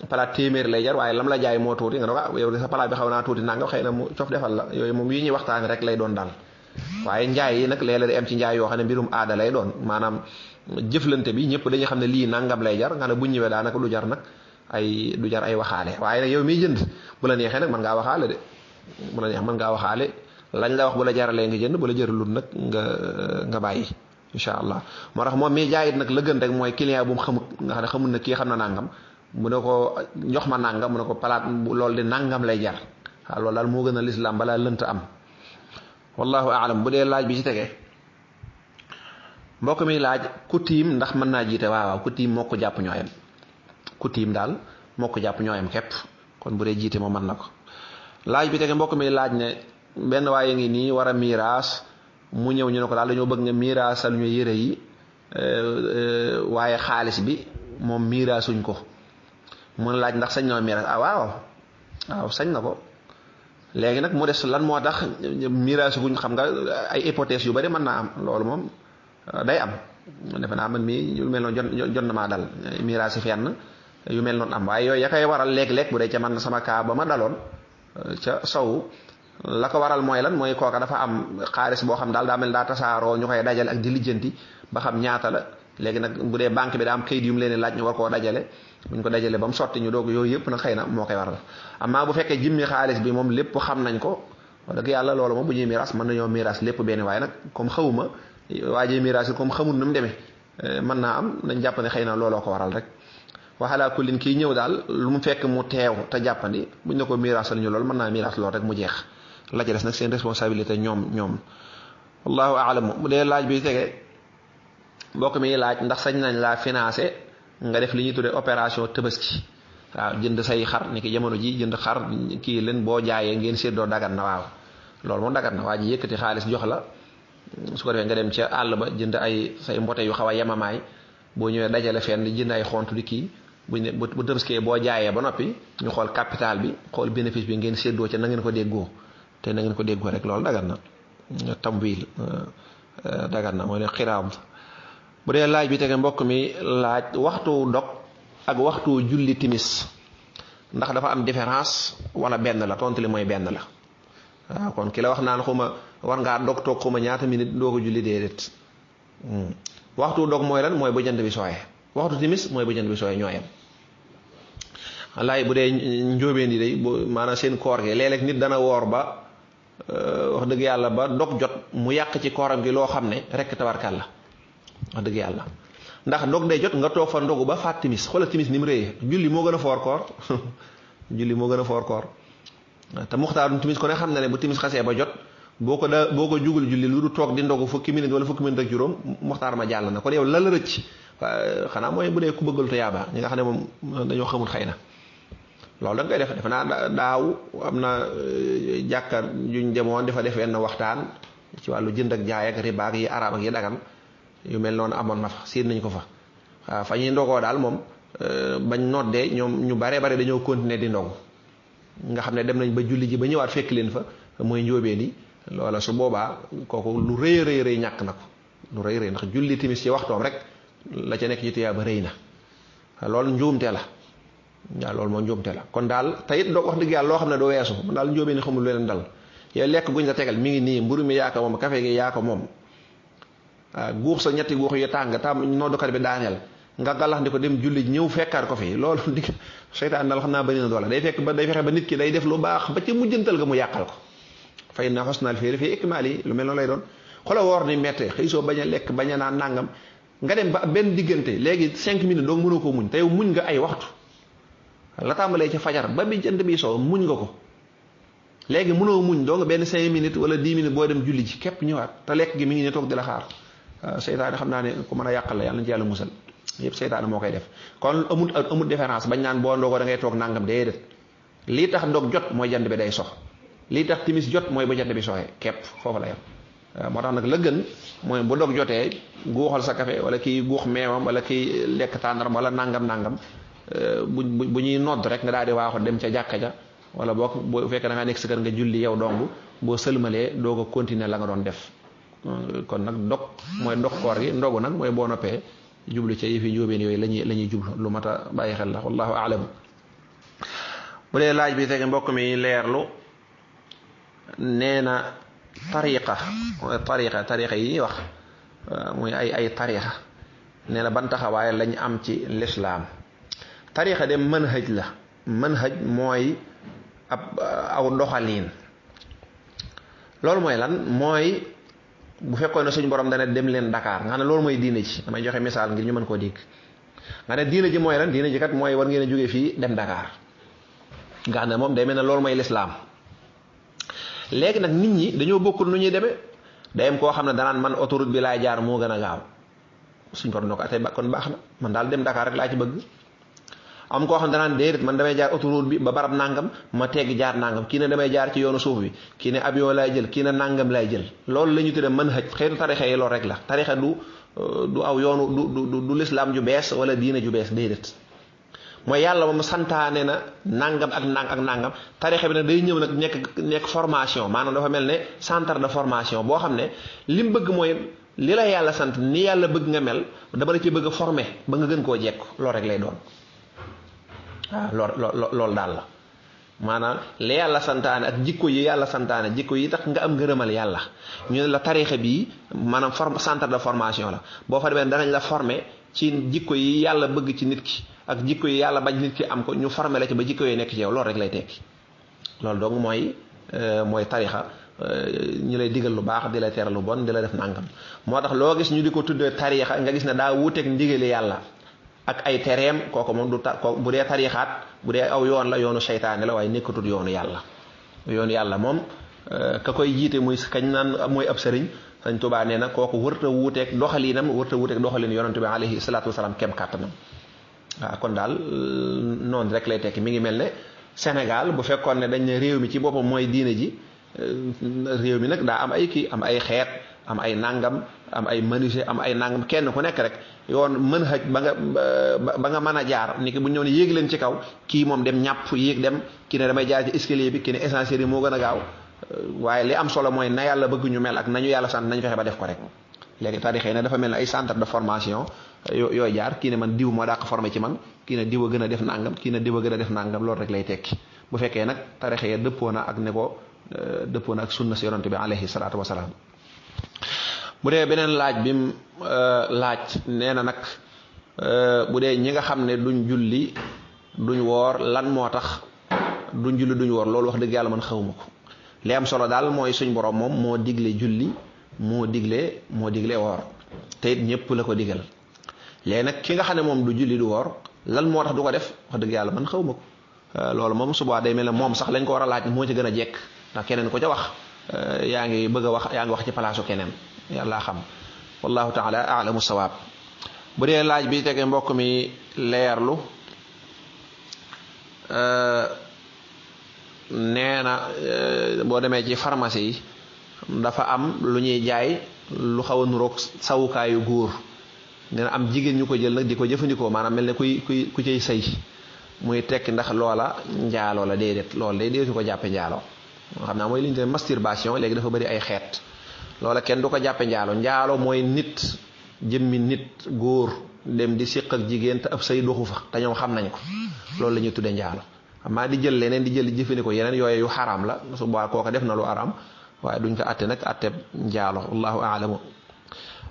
palaat téeméer lay jar waaye lam la jaay moo tuuti nga ne ko yow de sa palaat bi xaw naa tuuti nangam xëy na mu cof defal la yooyu moom yi ñuy waxtaane rek lay doon daal waaye njaay yi nag léeg-léeg di am ci njaay yoo xam ne mbirum aada lay doon maanaam jëflante bi ñëpp dañuy xam ne lii nangam lay jar nga ne bu ñëwee daanaka du jar nag du jar ay waxaale waaye nag yow miy jënd bu la neexee nag mën ngaa waxaale de bu la neex mën ngaa waxaale lañ la wax bu la jaralee nga jënd bu la jëralul nag nga bàyyi incha allah moo tax moom miy jaayit nag la gën rek mooy client bu mu xamut nga xam ne xamul na kii xam na nangam mu ne ko jox ma nangam mu ne ko palaat loolu di nangam lay jar waaw loolu daal moo gën a lislaam balaa lënt am wallahu aalam bu dee laaj bi ci tege mbokk mi laaj ku tiim ndax mën naa jiite waaw ku tiim moo ko jàpp ñooyam ku tiim daal moo ko jàpp ñooyam képp kon bu dee jiite moom mën na ko laaj bi tege mbokk mi laaj ne benn waaye ngi nii war a miiraas mu ñëw ñu ne ko daal dañoo bëgg nga miiraasal ñu yére yi waaye xaalis bi moom miiraasuñ ko mun laaj ndax sañ na miiraas waaw sañ na ko léegi nag mu des lan moo tax miiraasu guñ xam nga ay hypothèses yu bari mën naa am loolu moom day am defe naa man mii yu mel noonu jot na maa dal miiraasi fenn yu mel noonu am waaye yooyu ya koy waral léeg-léeg bu dee ca man sama kaa ba ma daloon ca sowu la ko waral mooy lan mooy kooka dafa am xaalis boo xam daal daa mel daa tasaaroo ñu koy dajale ak di lijjanti ba xam ñaata la léegi nag bu dee banque bi daa am kayit yu mu leen laaj ñu war koo dajale buñ ko dajale ba mu sotti ñu doog yooyu yëpp nag xëy na moo koy waral amaa bu fekkee jimmi xaalis bi moom lépp xam nañ ko wax dëgg yàlla loolu moom bu ñuy miiras mën nañoo miiras lépp benn waaye nag comme xawuma waajee miiras yi comme xamul nu mu demee mën naa am nañ jàpp ne xëy na looloo ko waral rek waxalaa kullin kii ñëw daal lu mu fekk mu teew te jàppandi buñ ne ko miirasal ñu loolu mën naa miiras lool rek mu jeex la ci des nag seen responsabilité ñoom wallahu aalam bu dee laaj bi tege mbokk mi laaj ndax sañ nañ laa financé nga def li ñuy tuddee opération tabaski waaw jënd say xar ni ki jamono ji jënd xar kii leen boo jaayee ngeen séddoo dagan na waaw loolu moom dagan na waa ji yëkkati xaalis jox la su ko defee nga dem ca àll ba jënd ay say mbote yu xaw a yemamaay boo ñëwee dajale fenn jënd ay xontu di kii bu tabaskee boo jaayee ba noppi ñu xool capital bi xool bénéfice bi ngeen séddoo ca na ngeen ko déggoo te na ngeen ko déggoo rek loolu dagan na tamwil dagan na mooy ne xiraam bu dee laaj bi tege mbokk mi laaj waxtu dog ak waxtu julli timis ndax dafa am différence wala benn la tontu li mooy benn la waaw kon ki la wax naan xuma war ngaa dog toog xuma ñaata minute doo ko julli déedéet waxtu dog mooy lan mooy bu jant bi sooyee waxtu timis mooy bu jant bi sooyee ñooyam wallaay bu dee njóobeen yi day maanaam seen koor gi léeg-léeg nit dana woor ba wax dëgg yàlla ba dog jot mu yàq ci kooram gi loo xam ne rek tabarkal la wax dëgg yàlla ndax dog day jot nga toog fa ndogu ba faat timis xoolal timis ni mu réyee julli moo gën a foor koor julli moo gën a foor koor te muxtaarum timis ko ne xam na ne bu timis xasee ba jot boo ko jugul julli lu du toog di ndogu fukki minute wala fukki minute ak juróom muxtaar ma jàll na kon yow la la rëcc xanaa mooy bu dee ku bëggalu te yaaba ñi nga xam ne moom dañoo xamul xëy na loolu da nga koy def defe naa daaw am na jàkka juñ demoon dafa def wenn waxtaan ci wàllu jënd ak jaay ak riba ak yi arab ak yi dagan yu mel noonu amoon na fa séen nañ ko fa waaw fa ñuy ndogoo daal moom bañ noddee ñoom ñu bare bare dañoo continuer di ndogu nga xam ne dem nañ ba julli ji ba ñëwaat fekk leen fa mooy njóobeen yi loola su boobaa kooku lu rëy rëy rëy ñàkk na ko lu rëy rëy ndax julli timis ci waxtoom rek la ca nekk ci tuyaa ba rëy na loolu njuumte la waaw loolu moo njuumte la kon daal te it doo wax dëgg yàlla loo xam ne doo weesu man daal njóobeen yi xamul lu leen dal yow lekk guñ la tegal mi ngi nii mburu mi yaa ko moom café gi yaa ko moom guux sa ñetti guux yu tàng tam noddukat bi daaneel nga gàllax ndi ko dem julli ñëw fekkaat ko fi loolu di seytaan daal xam naa bëri na doole day fexe ba nit ki day def lu baax ba ci mujjantal ga mu yàqal ko fay na xosnaal féeri fii ikmaal yi lu mel noonu lay doon xoolal woor ni mettee xëy soo bañ a lekk bañ a naan nàngam nga dem ba benn diggante léegi 5 minutes doo mënoo koo muñ te yow muñ nga ay waxtu la tàmbalee ci fajar ba bi jant bi soo muñ nga ko léegi mënoo muñ doo nga benn 5 minutes wala 10 minutes boo dem julli ji képp ñëwaat te lekk gi mi ngi ne toog di la xaar seytaane xam naa ne ku mën a yàqal la yàlla na ci yàlla musal yëpp seytaane moo koy def kon amut différence bañ naan boo ndogoo da ngay toog nangam déedéet lii tax ndog jot mooy jant bi day sox lii tax timis jot mooy ba jant bi soxee képp foofu la yem moo tax nag la gën mooy bu dog jotee guuxal sa café wala kii guux meewam wala kii lekk tàndaram wala nangam bu ñuy nodd rek nga daal di waaxu dem ca jàkka ja wala boo fekkee da nga nekk sa kër nga julli yow dong boo sëlmalee doo ko continuer la nga doon def kon nag dog mooy dog koor gi ndogu nag mooy boo noppee jublu ca yëfi njóobeen yooyu la ñuy jublu lu mat a bàyyi xel la wallahu a'lam bu dee laaj bi tege mbokk mi leerlu nee na tariqa yi wax muy ay tariqa nee na ban taxawaay lañ am ci lislaam tariqa de manhaj la manhaj mooy aw doxaliin loolu mooy lan mooy bu fekkoon ne suñu borom dana dem leen Dakar nga xam ne loolu mooy diine ji damay joxe misaal ngir ñu mën koo dégg nga ne diine ji mooy lan diine ji kat mooy war ngeen a jógee fii dem Dakar nga xam ne moom day mel ne loolu mooy lislaam léegi nag nit ñi dañoo bokkul nu ñuy demee day am koo xam ne danaan man autoroute bi laay jaar moo gën a gaaw suñ borom ne ko atay kon baax na man daal dem Dakar rek laa ci bëgg am koo xam ne danaan déedéet man damay jaar autoroute bi ba barab nangam ma tegg jaar nangam kii ne damay jaar ci yoonu suuf bi kii ne avion laay jël kii ne nangam laay jël loolu la ñu tudde manhaj xeetu tarixa yi loolu rek la tarixa du aw yoonu du lislaam ju bees wala diine ju bees déedéet mooy yàlla moom santaane na nangam ak nangam tarixa bi nag day ñëw nag nekk formation maanaam dafa mel ne centre de formation boo xam ne li mu bëgg mooy li la yàlla sant ni yàlla bëgg nga mel dama la ci bëgg a former ba nga gën koo jekku loolu rek lay doon waaw loolu daal la maanaam li yàlla santaane ak jikko yi yàlla santaane jikko yi tax nga am ngërëmal yàlla ñu ne la tarixa bii maanaam centre de formation la boo fa demee danañ la former ci jikko yi yàlla bëgg ci nit ki ak jikko yi yàlla bañ nit ki am ko ñu former la ci ba jikko yi nekk ci yow loolu rek lay tekki loolu donc mooy tarixa ñu lay digal lu baax di la tere lu bon di la def nangam moo tax loo gis ñu di ko tuddee tarixa nga gis ne daa wuuteeg ndigali yàlla ak ay tereem kooku moom bu dee tarixaat bu dee aw yoon la yoonu seytaane la waaye nekkatul yoonu yàlla moom ka koy jiite muy kañ naan mooy ab sëriñ Sëriñ Tuubaa nee na kooku wërta wuuteeg doxalinam wërta wuuteeg doxalin yonent bi alayhi salaatu wasalaam kem kàttanam waaw kon daal noonu rek lay tekki mi ngi mel ne Sénégal bu fekkoon ne dañ ne réew mi ci boppam mooy diine ji réew mi nag daa am ay kii am ay xeet am ay nangam am ay menuisier am ay nangam kenn ku nekk rek yoon mën xëj ba nga mën a jaar ni ki bu ñëw ne yéegi leen ci kaw kii moom dem ñàpp yéeg dem kii ne damay jaar ci escalier bi kii ne ascenseur yi moo gën a gaaw waaye li am solo mooy na yàlla bëgg ñu mel ak nañu yàlla sant nañu fexe ba def ko rek léegi tarix yi ne dafa mel ne ay centre de formation yooyu jaar kii ne man diw moo dàq formé ci man kii ne diw a gën a def nangam kii ne diw a gën a def nangam loolu rek lay tekki bu fekkee nag tarix yi dëppoo na ak ne ko dëppoo na ak sunna si yonante bi alayhi salaatu wasalaam bu dee beneen laaj bi mu laaj nee na nag bu dee ñi nga xam ne duñ julli duñ woor lan moo tax duñ julli duñ woor loolu wax dëgg yàlla man xawma ko li am solo daal mooy suñ borom moom moo digle julli moo digle woor te it ñëpp la ko digal léegi nag ki nga xam ne moom du julli du woor lan moo tax du ko def wax dëgg yàlla man xawma ko loolu moom subaa day mel ne moom sax lañ ko war a laaj moo ci gën a jekk ndax keneen ko ca wax yaa ngi wax ci palaasu keneen yàlla xam wallahu taala alamu sawaab bu dee laaj bi tege mbokk mi leerlu nee na boo demee ci pharmacie yi dafa am lu ñuy jaay lu xaw a nuroog sawukaayu góor nee na am jigéen ñu ko jël nag di ko jëfandikoo maanaam mel ne ku cay sëy muy tekki ndax loola njaaloo la déedéet loolu day dee su ko jàppe njaaloo xam naa mooy li ñu te masturbation léegi dafa bëri ay xeet loola kenn du ko jàppe njaaloo mooy nit jëmmi nit góor dem di siq ak jigéen te ab sëy doxu fa te ñoom xam nañ ko loolu la ñuy tuddee njaalo xam naa di jël leneen di jël di jëfandikoo yeneen yooyu yu xaraam la su boobaa kooka def na lu araam waaye duñ ko atte nag atte njaalo wallahu aalamu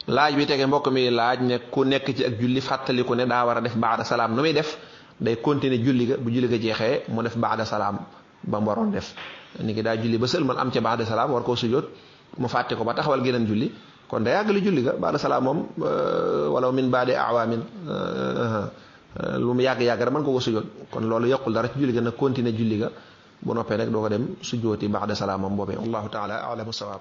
laaj bi tege mbokk mi laaj ne ku nekk ci ak julli fàttaliku ne daa war a def baada salaam nu muy def day continuer julli ga bu julli ga jeexee mu def baada salaam ba mu waroon def ni ki daa julli ba sëlmal am ca baada salaam war koo sujjóot mu fàtte ko ba taxawal geneen julli kon day yàggali julli ga baada salaam moom wala min baadi awaamin lu mu yàgg-yàgg rek mën ko sujjóot kon loolu yàqul dara ci julli ga nag continuer julli ga bu noppee nag doo ko dem sujjóoti baada salaam moom boobee wallahu taala alamu sawaab